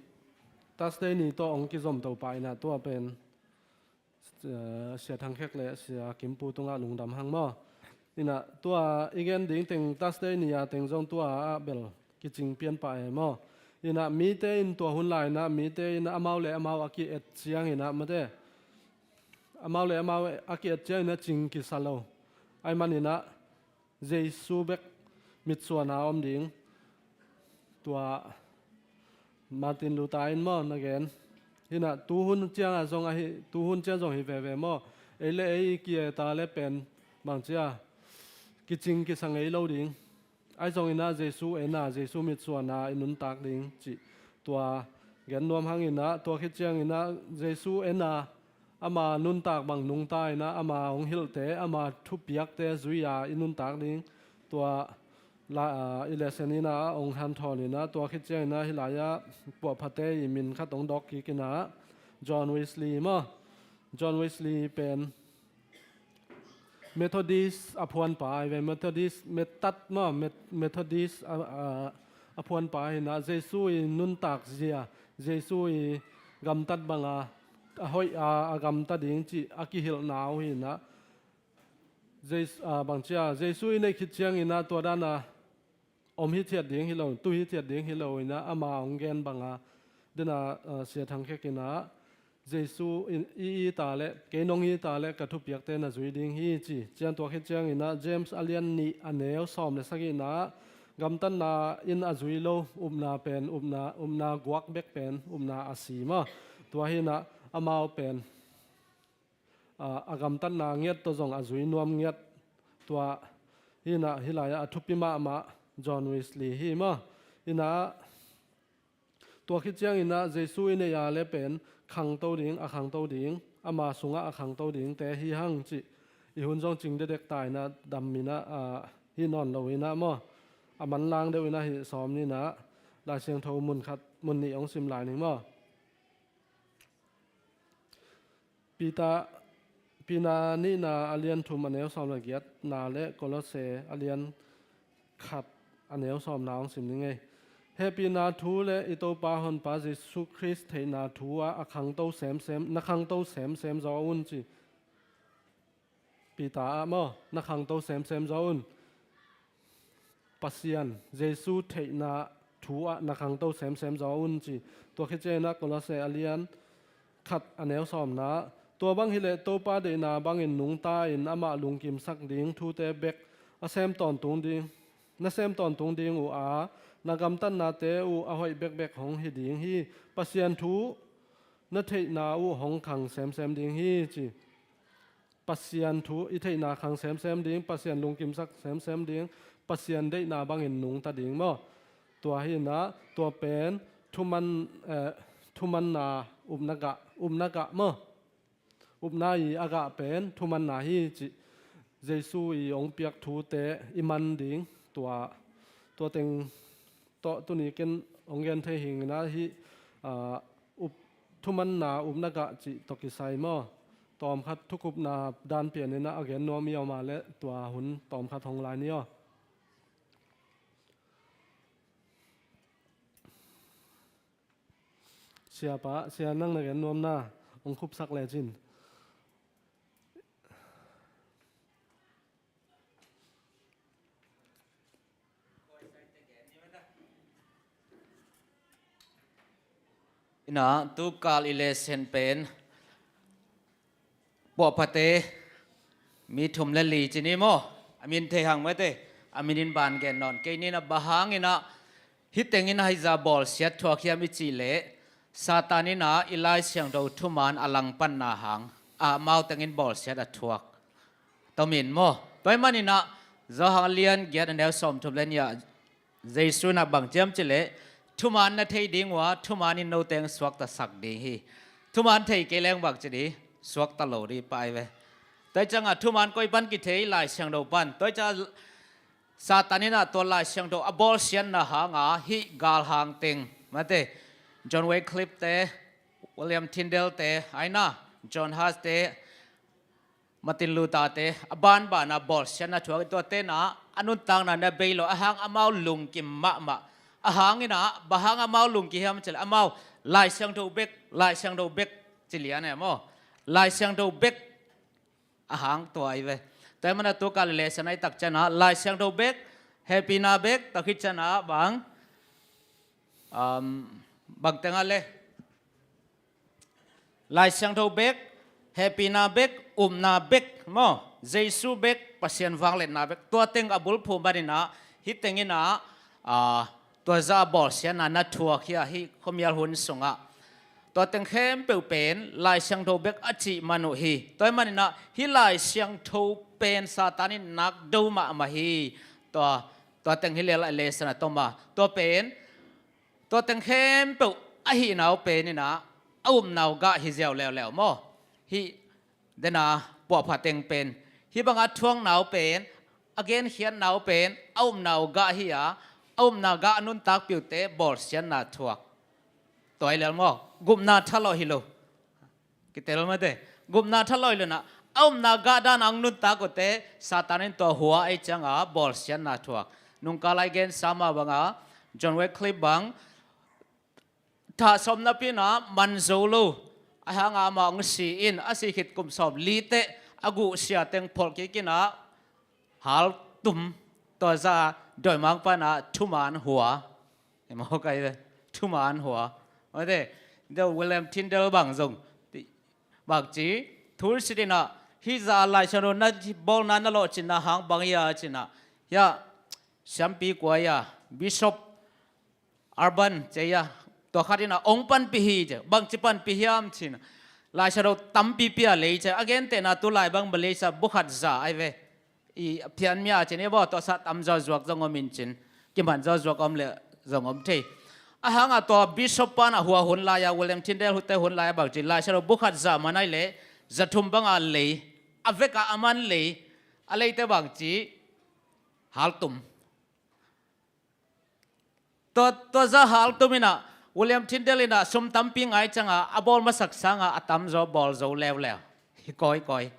Thursday ni tawh ong kizom to pah inah tua pen, eh, Sia Thang Khek le Sia Kim Pu tungah lungdam hang maw. Inah tua i gen ding teng Thursday ni a teng zong tua ah bel kicing pian pah e maw. Inah mite in tua hun lai inah mite in amau le amau a ki-et ciang inah mate, amau le amau a ki-et ciang inah cing kisa lo. Ahih maninah Jesu bek mitsuana om ding. Tua Martin Luther in maw na gen, Hinah tuhun ciangah zong ahi, tuhun ciang zong hi veve maw? Ei le ei i ki-eta le pen bangcia kicing kisa ngei lo ding. Ahi zonginah Jesu ena, Jesu mitsuana i nuntak ding cih tua gen nuam hanginah, tua khit cianginah Jesu ena ama nuntak bang nungta inah ama hong hilhte, ama thupiakte zui-a i nuntak ding. Tua la, a, i lesson inah hong hanthawn inah, tua khit cianginah hih lai-ah puahphate i min khat hong dawk kik inah, John Wesley maw? John Wesley pen Methodist a phuanpa ahi ve, Methodist, Mettat maw, Met-, Methodist a, a, a phuanpa hinah, Jesu i nuntak zia, Jesu i gamtat banga a hoih a, a gamta ding cih a kihilhna uh hinah, Jesu, a, bangcia, Jesu i neih khit cianginah tua dana om hithiat ding hi lo, tu hithiat ding hi lo inah ama hong gen banga, dena, a, Sia Thang Khek inah, Jesu i, i ita le, kei nong ita le ka thupiakte na zui ding hi ci. Ciang tua khit cianginah James a lian nih a neu sawm le sagihna, gamtatna in a zui lo upna pen, upna, upna guak bek pen upna a si maw? Tua hinah amau pen a, a gamtatna ngiat tawh zong a zui nuam ngiat. Tua hinah hih lai-ah a thupi mahmah John Wesley hi maw? Hinah tua khit cianginah Jesu i neih a le pen khangto ding, a khangto ding, ama sungah a khangto dingte hi hang cih i hun zong cing dekdek ta inah, dam inah, a, hi nawn lo inah maw? A manlang deuh inah hi sawm ninah, Lai Siangtho mun khat, mun nih hong sim lai ning maw? Peter, Peter nihna a lian thum a neu sawm le giatna le Kolose a lian khat a neu sawmna hong sim ning ei. Hehpihna thu le i Topa Honpa Jesu Khrist theihna thu ah a khangto semsem, na khangto semsem zaw un ci. Peter ah maw, na khangto semsem zaw un. Pasian, Jesu theihna thu ah na khangto semsem zaw un ci. Tua khit cianginah Kolose a lian khat a neu sawmna, tua bang hileh Topa deihna bangin nungta in amah lungkimsak ding thute bek a sem tawntung ding, na sem tawntung ding uh a, na gamtatnate uh a hoih bekbek hong hi ding hi. Pasian thu na theihna uh hong khang semsem ding hi ci. Pasian thu i theihna khang semsem ding, Pasian lungkimsak semsem ding, Pasian deihna bangin nungta ding maw? Tua hinah, tua pen thuman, eh, thumanna upna gah, upna gah maw? Upna i a gah pen thumanna hi cih. Jesu i hong piak thute i man ding, tua, tua teng tawh tuni ken hong gen thei hinginah hih, ah, up, thumanna upna gah cih tawh kisai maw? Tawmkhat thukupna dan pianinah a gen nuam i om a le tua hun tawmkhat hong lai ni aw. Siapa, sia nang na gen nuamna hong khupsak lecin. Ina, tukal i lesson pen puahphate mi thum le li ci ni maw? A min thei hang mate, a min in ban gen nawn kei nina, bang hangina hih tengin a hih zah bawlsiat thuak hiam i cih leh, Satan ina i Lai Siangtho thuman a langpanna hang a amau tengin bawlsiat a thuak. Tua min maw? Tua ahih maninah Johan a lian giat a neu sawmthum le nih ah Jesu inah bang ciam cih leh, thuman na thei ding uh a, thuman in no teng suaktasak ding hi. Thuman thei kei leng bang ci ding, suakta lo ding pah hi ve. Tua hi ciangah thuman koi pan kithei, Lai Siangtho pan. Tua hi ciangah Satan inah tua Lai Siangtho a bawlsiatna hanga hih galhang teng, mate, John Wycliffe te, William Tyndale te, aina, John Huss te, Martin Luther te, a banbana bawlsiatna thuak in, tuate na a nuntakna na bei lo, ahang amau lungkim mahmah. Ahang ina, bang hang amau lungkim hiam cih leh, amau Lai Siangtho bek, Lai Siangtho bek ci lian e maw? Lai Siangtho bek ahang tua hi ve. Tua ahih mana tukal i lesson a i tak ciangah Lai Siangtho bek, hehpihna bek, tua khit ciangah bang, um, bang tengah le Lai Siangtho bek, hehpihna bek, upna bek maw? Jesu bek, Pasian vangliatna bek. Tua teng a bulphuh maninah hih teng inah, ah, tua zah a bawlsiatna na thuak hi a, hih khuamial hun sungah. Tua teng khempeuh pen Lai Siangtho bek a cih man uh hi. Tua ahih manin ah hih Lai Siangtho pen Satan in nak do mahmah hi. Tua, tua teng hi lel a lesson a tom a. Tua pen, tua teng khempeuh a hihna uh pen in ah a upna uh gah hi ziau leuleu maw. Hih den a puahpha teng pen, hih bang a thuakna uh pen, a genkhiatna uh pen a upna uh gah hi a, a upna gah a nuntakpih uhte bawlsiatna thuak. Tua hi lel maw? Gupna thalawh hi lo. Kitel mate. Gupna thalawh hi lo in ah, a upna gah dan a hong nuntak uhte Satan in tua hua ahih ciangin bawlsiatna thuak. Nungkal a i gensa mah bang a, John Wycliffe bang, thah sawm napi in ah man zo lo. Ahih hang amah hong si in, a si khit kum sawmli teh a guh sia teng pholh kik in ah, haltum, tua zah dawimangpa in ah thuman hua. Emaw kai ve, thuman hua. Mate, the William Tyndale bang zong, bang ci, thu sit in ah, hih zah Lai Siangtho na bawlna na lawhcinna hang bang hi a ci in ah, hia, siampi kua hi a, Bishop Urban ci a, tua khat in ah hong panpih hi ci, bangci panpih hiam ci in ah, Lai Siangtho tampipi a lei ci a, a gentehna tulai bang Malaysia bu khat za ahi ve. I phian mi a ci in, i baw tua sa tam zawzuak zong om in ci in, kiman zawzuak om le zong om thei. Ahih hang a tua Bishop pa in ah hua hun lai a, William Tyndale te hun lai a bangci, Lai Siangtho bu khat za man ahih leh za thum bang a lei, a vek a a man lei, a leite bangci, haltum. Tua, tua zah haltum in ah, William Tyndale in ah sum tampi ngai ciangin a bawl masak sangin a tamzaw bawl zo leuleu. Hi kawikawi.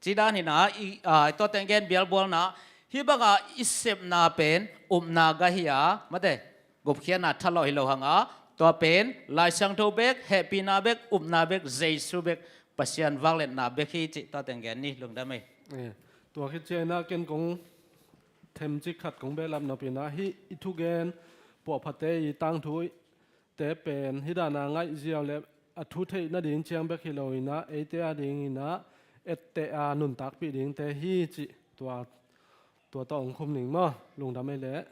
Ci dan hi in ah, i, a, tua teng gen bialbualna, hih bang a i sepna pen upna gah hi a, mate, gupkhiatna thalawh hi lo hang a, tua pen Lai Siangtho bek, hehpihna bek, upna bek, Jesu bek, Pasian vangliatna bek hi cih tua teng gen ni, lungdam ei. Eh, tua khit ciangin ah ken kong themcik khat kong behlap nop in ah, hih i thugen puahphate i tangthute pen hih dan a ngaih ziau le a thu theih nading ciang bek hi lo in ah, eite a ding in ah etteh a nuntakpih dingte hi cih tua, tua tawh hong khum ning maw, lungdam ei leh.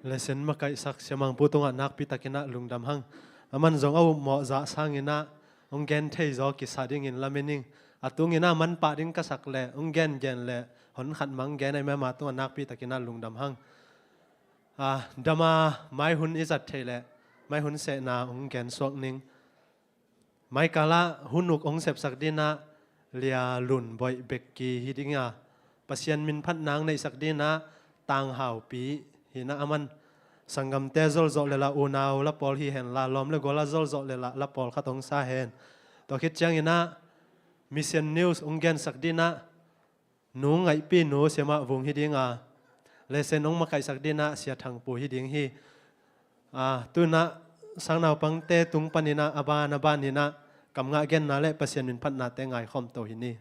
Lesson makaihsak Siamangpu tungah nakpi takin ah lungdam hang. Aman zong a upmawh zah sangin ah hong gen thei zaw kisa dingin lamen ing. A tungin ah manpah ding ka sak leh hong gengen leh hon khat mang gen a, i mah tungah nakpi takin ah lungdam hang. A, dam a mai hun i zat theih leh mai hun sehna hong gen suak ning. Mai kal ah hun uk hong sepsak dingin ah Lia Lun Boih Bekki hi ding a, Pasian min phatna hong neihsak dingin ah Tang Hau Pi hi in ah, aman sanggamte zolzawh le lah unau la pawl hi hen la, lawm le gual a zolzawh le lah la pawl khat hong sa hen. Tua khit ciangin ah Mission News hong gensak dingin ah Nu Ngaihpi Nu Sia Mah Vung hi ding a, lesson hong makaihsak dingin ah Sia Thang Pu hi ding hi. A, tu-in ah sangnaupangte tung panin ah a ban a banin ah kam ngah genna le Pasian min phatnate ngaikhawm to hi ni.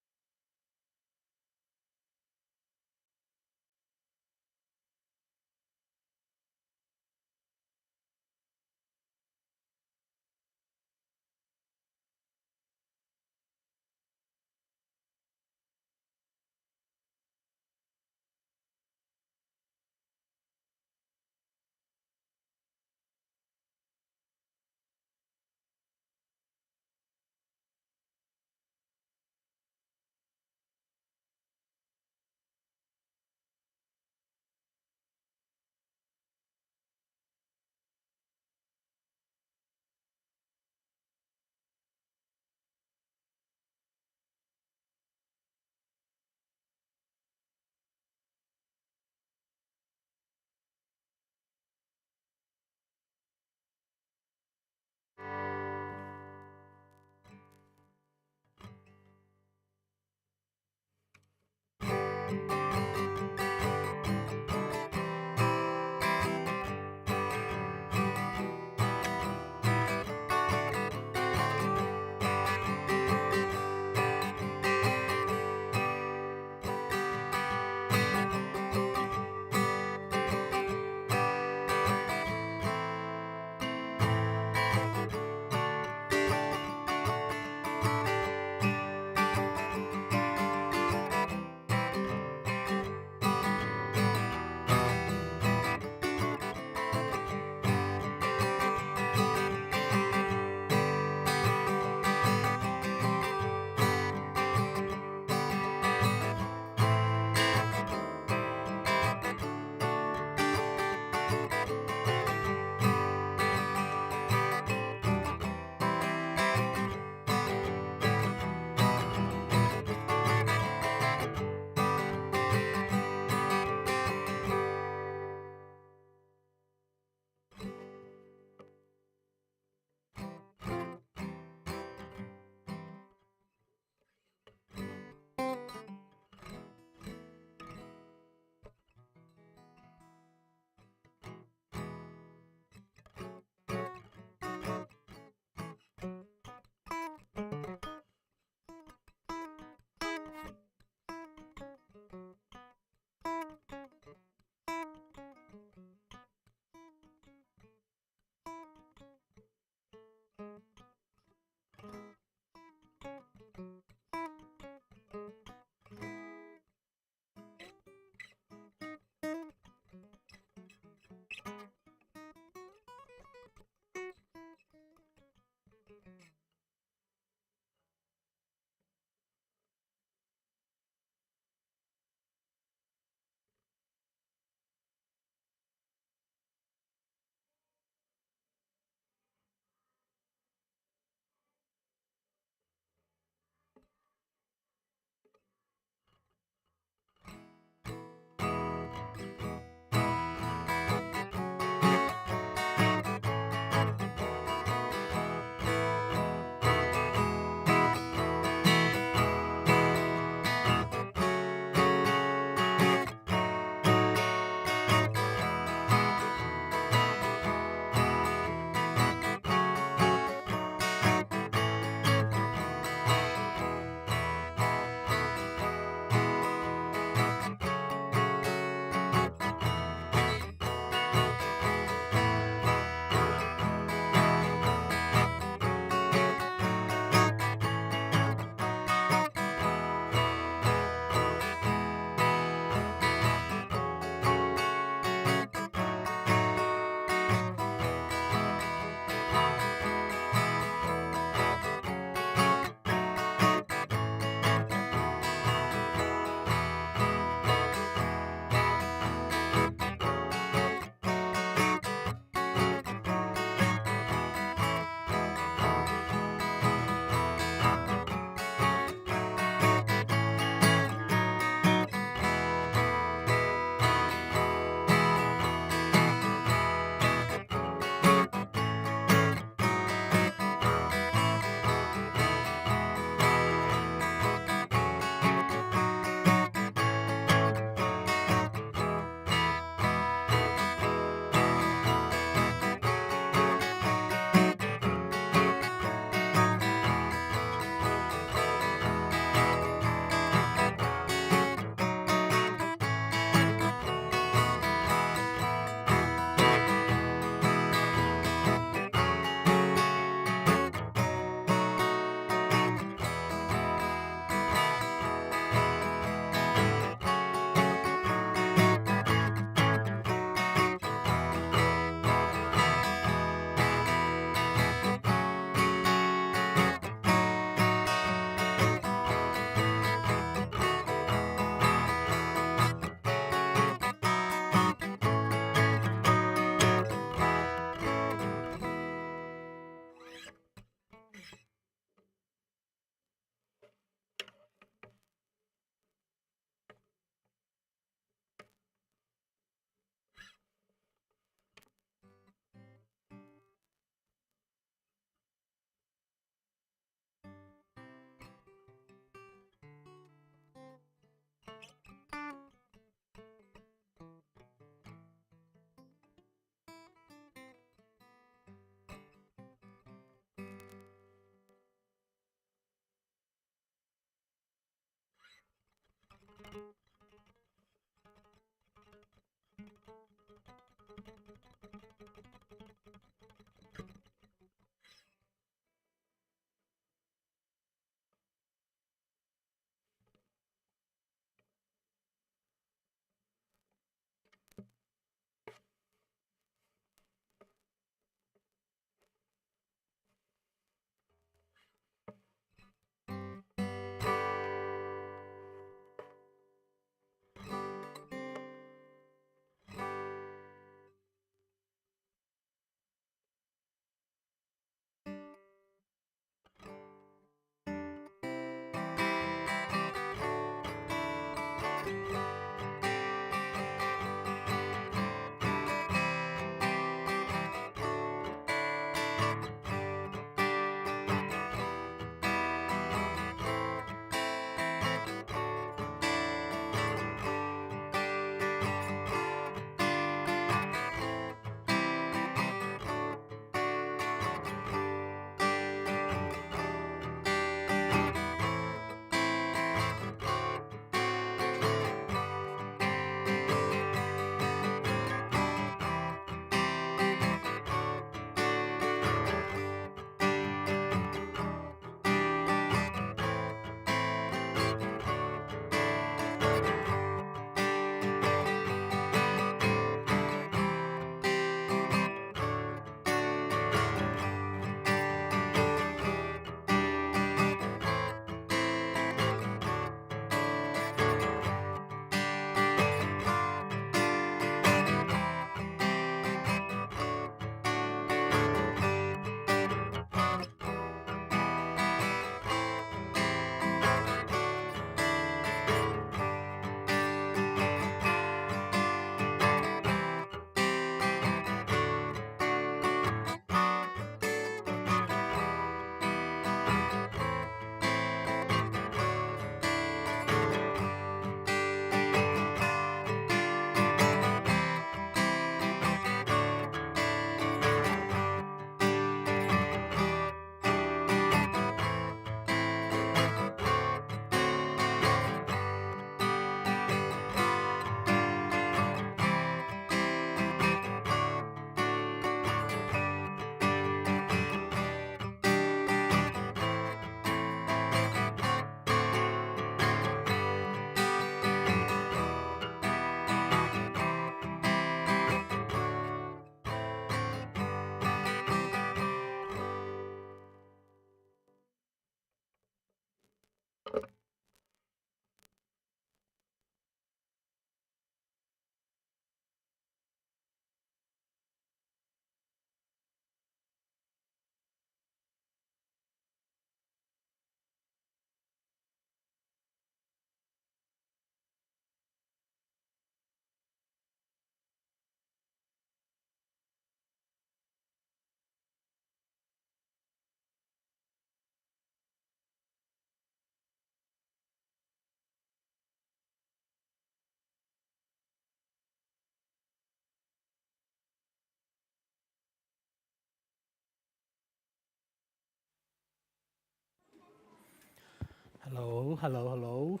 Hello, hello, hello.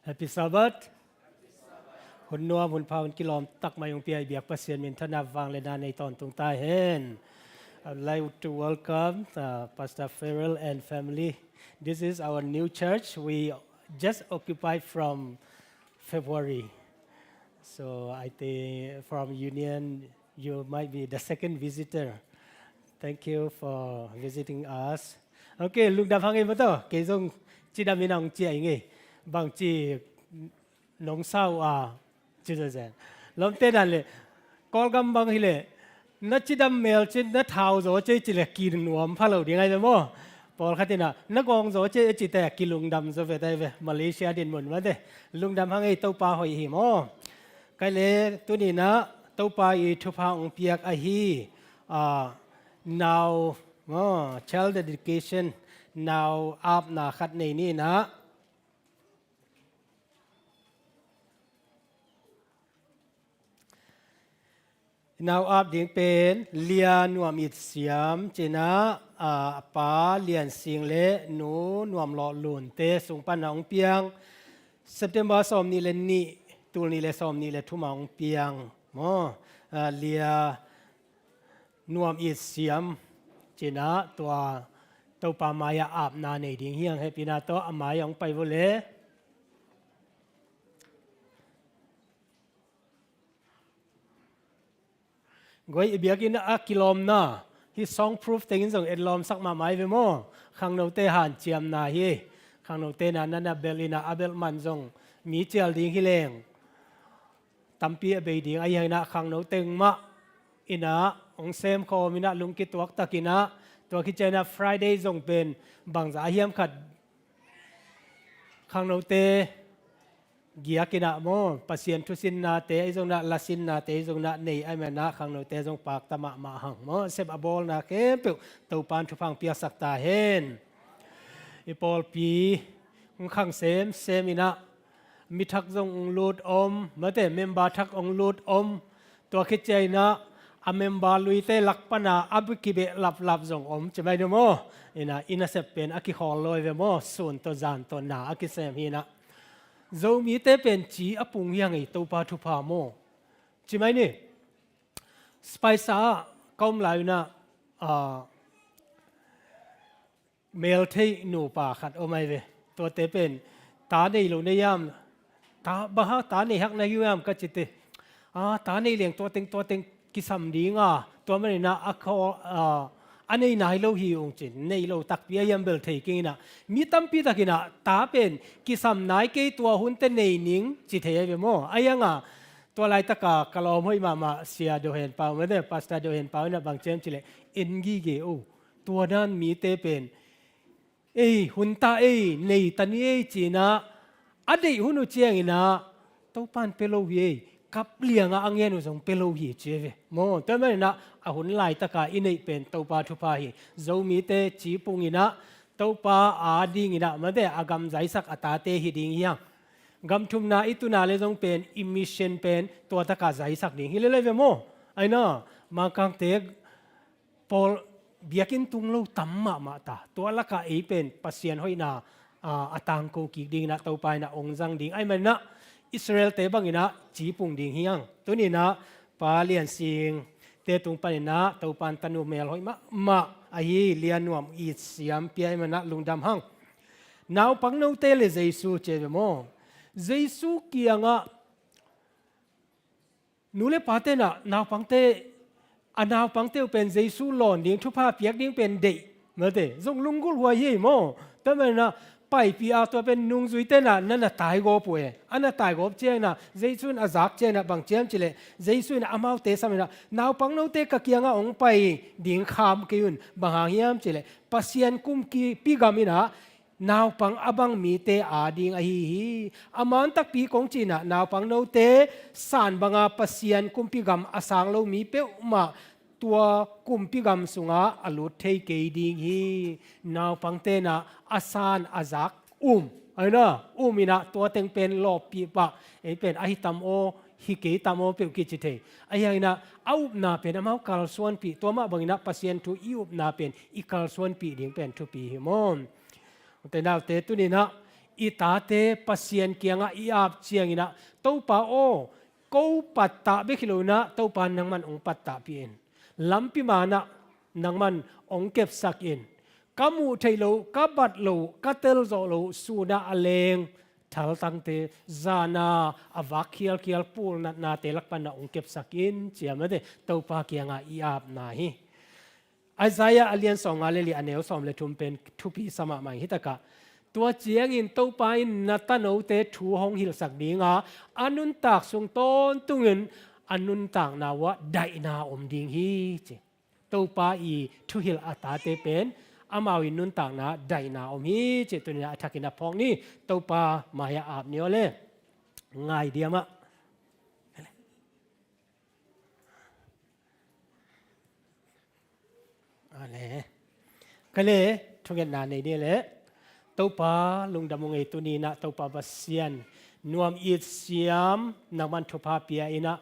Happy Sabbath. Hun nuam, hun pha, hun kilawm tak mai hong pia i biak Pasian min thanna vangliatna nei tawntung ta hen. I'd like to welcome, uh, Pastor Farrell and family. This is our new church. We just occupied from February. So I think from Union, you might be the second visitor. Thank you for visiting us. Ok, lungdam hang ei maw taw. Kei zong cidam in a hong ciah ing ei. Bangci nong sau a, ci zenzen. Lawmte dan le, Kawlgam bang hi le, na cidam mel cin, na thau zaw cei ci le, kinuam pha lo ding ai ve maw. Pawlkhat in a, na gawng zaw cei a ci te, kilungdam zaw ve tai ve. Malaysia din mun mate. Lungdam hang ei, Topa hoih hi maw. Kai le, tuni in a, Topa i thupha hong piak ahi, a, nau, maw, child dedication, nau apna khat nei ni in a, nau ap ding pen Lia Nuam It Siam ci in a, a, a pa Lian Sing le nu Nuam Lawh Lunte sung pan a hong piang. September sawm nih le nih, tul nih le sawm nih le thum a hong piang maw. A, Lia Nuam It Siam ci in a, tua Topa mai-ah apna nei ding hi hang. Hehpihna tawh a mai-ah hong pai vo le. Guai, i biakinn a kilawmna hi, soundproof tengin zong etlawmsak mahmah hi ve maw. Khangnote hanciamna hi. Khangnote na, na, na belh in a, a belh man zong mi cial ding hi leng tampi a bei ding ahi hang in a, khangno teng mah in a hong sem khawm in a, lungkituak tak in a, tua khit ciang in a Friday zong pen bangzah hiam khat khangnote giak in a maw, Pasian thusinnate ahi zong in a, lasinnate ahi zong in a nei ahih manin a, khangnote zong pakta mahmah hang maw. Sep a bawlna khempeuh Topa'n thupha hong piaksak ta hen. I pawlpi hong khang semsem in a, mi thak zong hong lut om, mate, member thak hong lut om. Tua khit ciang in a, a member luite lak pan a, a kibeh laplap zong om, ci mai ni maw. In a, i nasep pen a kikhawl lo hi ve maw, sun tawh zan tawh na a kisem hi in a. Zomite pen ci a pung hi hang ei, Topa thupha maw. Ci mai ni, Spicer ah ka om lai un a, a, meltheih nupa khat om ai ve. Tuate pen ta nei lo na hiam, ta, bang hang ta nei hak na hiam ka ci te. A, ta nei leng tua teng, tua teng kisam ding a, tua manin a, a khaw, a, a nei nai lo hi ung cin, nei lo takpi a hiam bel thei keng in a. Mi tampi tak in a, ta pen kisam nai kei, tua hun teh nei ning ci thei ai ve maw. Ahi hang a, tua laitak a ka lawm hoih mahmah Sia Do Hen Pau, mate, Pastor Do Hen Pau in a bang ci hiam cih leh, en gige o. Tua dan mite pen, ei, hun ta ei, nei ta ni ei ci in a, a deih hun uh ciang in a, Topa'n pia lo hi ei, kap liang a a ngen uh zong pia lo hi ci ei ve. Maw, tua manin a, a hun laitak a i neih pen Topa thupha hi. Zomite ci pung in a, Topa a ding in a, mate, a gam zaisak a tate hi ding hi hang. Gam thumna i tuna le zong pen, i mission pen, tua tak a zaisak ding hi lel ai ve maw. Ahi na, Mangkangte pawl biakinn tung lo tam mahmah ta. Tua lak a ei pen Pasian hoihna, a, a tangko kik ding in a, Topa in a hong zang ding. Ahih manin a Israel-te bang in a ci pung ding hi hang. Tuni in a Pa Lian Singte tung pan in a Topa'n tanu mel hoih mahmah ahi Lia Nuam It Siam pia ahih manin a lungdam hang. Naupang note le Jesu ci ei ve maw. Jesu kiangah nu le pate in a naupangte, a naupangte uh pen Jesu lawn ding, thupha piak ding pen deih, mate, zong lunggulh huai hi ei maw. Tua manin a paipih a, tua pen nungzuite in ah na na taigawp uh e. A na taigawp ciangin ah Jesu in a zak ciangin ah bang ci hiam cih leh, Jesu in ah amaute sam in ah, naupang note ka kiangah hong pai ding kham kei un. Bang hang hiam cih leh, Pasian kumpi gam in ah naupang a bang mite ading ahi hi. A man takpi kong cih in ah, naupang note san banga Pasian kumpi gam a sang lo mi peuhmah tua kumpi gam sungah a lut thei kei ding hi. Naupangte in ah a san a zak um, ahi na, um in ah tua teng pen lawppih pah, ei pen ahi tam aw, hi kei tam aw peuh kici thei. Ahi hangin ah a upna pen amau kalsuanpih, tua mah bangin ah Pasian thu i upna pen i kalsuanpih ding pen thupi hi maw? Ute naute, tuni in ah i tate Pasian kiangah i ap ciangin ah, Topa aw, ko pattah bek hi lo in ah, Topa nangman hong pattahpih in. Lampi man ah nangman hong kepsak in. Ka muh theih loh, ka bat loh, ka telzawh loh sun ah a leng thaltangte, zan a a vak khialkhial pulnatnate lak pan ah hong kepsak in, ci a, mate, Topa kiangah i apna hi. Isaiah a lian sawmnga le li, a neu sawm le thum pen thupi sa mahmah hi. Hitakah, tua ciangin Topa in na tanote thu hong hilhsak ding a, a nuntak sung tawntungin a nuntakna uh ah daihna om ding hi, ci. Topa i thuhilh a tate pen amau i nuntakna daihna om hi, ci. Tuni in ah a thakin a phawk ni. Topa mai-ah ap ni aw le. Ngai diam ah. Ale. Ka le, thungetna nei ni le. Topa lungdam ung ei, tuni in ah Topa Pasian, nuam it siam nangman thupha pia in ah,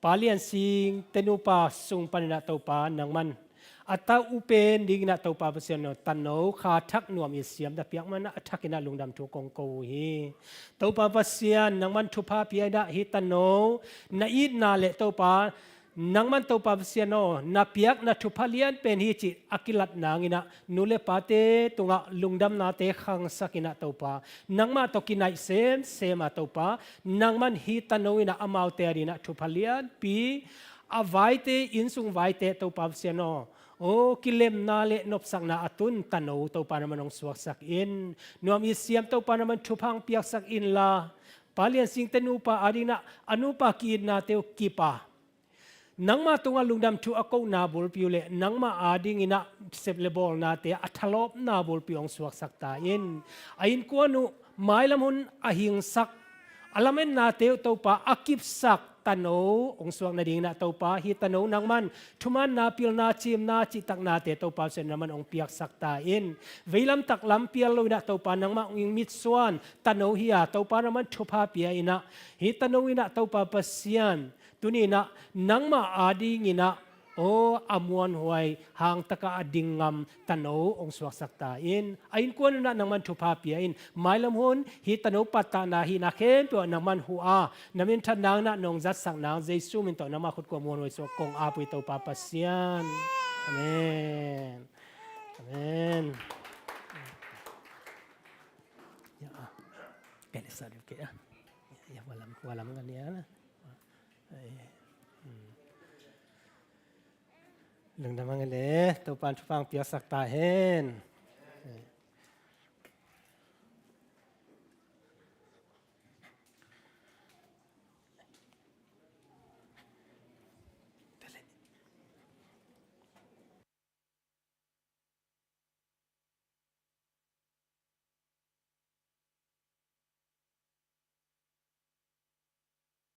Pa Lian Sing te nupa sung panin ah Topa nangman a ta upen dingin ah Topa Pasian aw, tano kha thak nuam it siam na piak man ah a thakin ah lungdam thu kong ko uh hi. Topa Pasian, nangman thupha pia in ah hih tano na itna le Topa, nangman Topa Pasian aw, na piak na thupha lianpen hi cih a kilat nangin ah nu le pate tungah lungdamnate khangsak in ah Topa, nangmah tawh kinaih semsem a Topa, nangman hih tano in ah amaute adingin ah thupha lianpi, a vaite, innsung vaite Topa Pasian aw, aw, kilemna le nopsakna a tun tano Topa nangman hong suaksak in. Nuam it siam Topa nangman thupha hong piaksak inla, Pa Lian Sing te nupa adingin ah a nupa ki-itnate uh kip a, nangmah tungah lungdam thu a kohna bulpi uh le nangmah adingin ah sep le bawlnate a thalawpna bulpi hong suaksak ta in. A innkuan uh mailam hun a hingsak, a lametnate uh Topa a kipsak tano hong suak nadingin ah Topa, hih tano nangman thumanna, pilna, cimna, cihtaknate Topa Pasian nangman hong piaksak ta in. Veilam tak lam pial lo in ah Topa nangmah hong mitsuan tano hi a, Topa nangman thupha pia in ah, hih tano in ah Topa Pasian, tuni in ah nangmah adingin ah, aw, a muanhuai hangtakah a ding ngam tano hong suaksak ta in. A innkuan un ah nangman thupha pia in. Mailam hun hih tano pattahna hihna khempeuh ah nangman huh a, na minthan nang in ah nong zatsak nang Jesu min tawh nangmah khut kua muanhuai suak kong ap uh hi Topa Pasian. Amen. Amen. Ya, ah. Kaya sa dia, kaya. Ya, walam, walam kan ya. Ai, hmm. Lungdam hang e le, Topa'n thupha hong piaksak ta hen.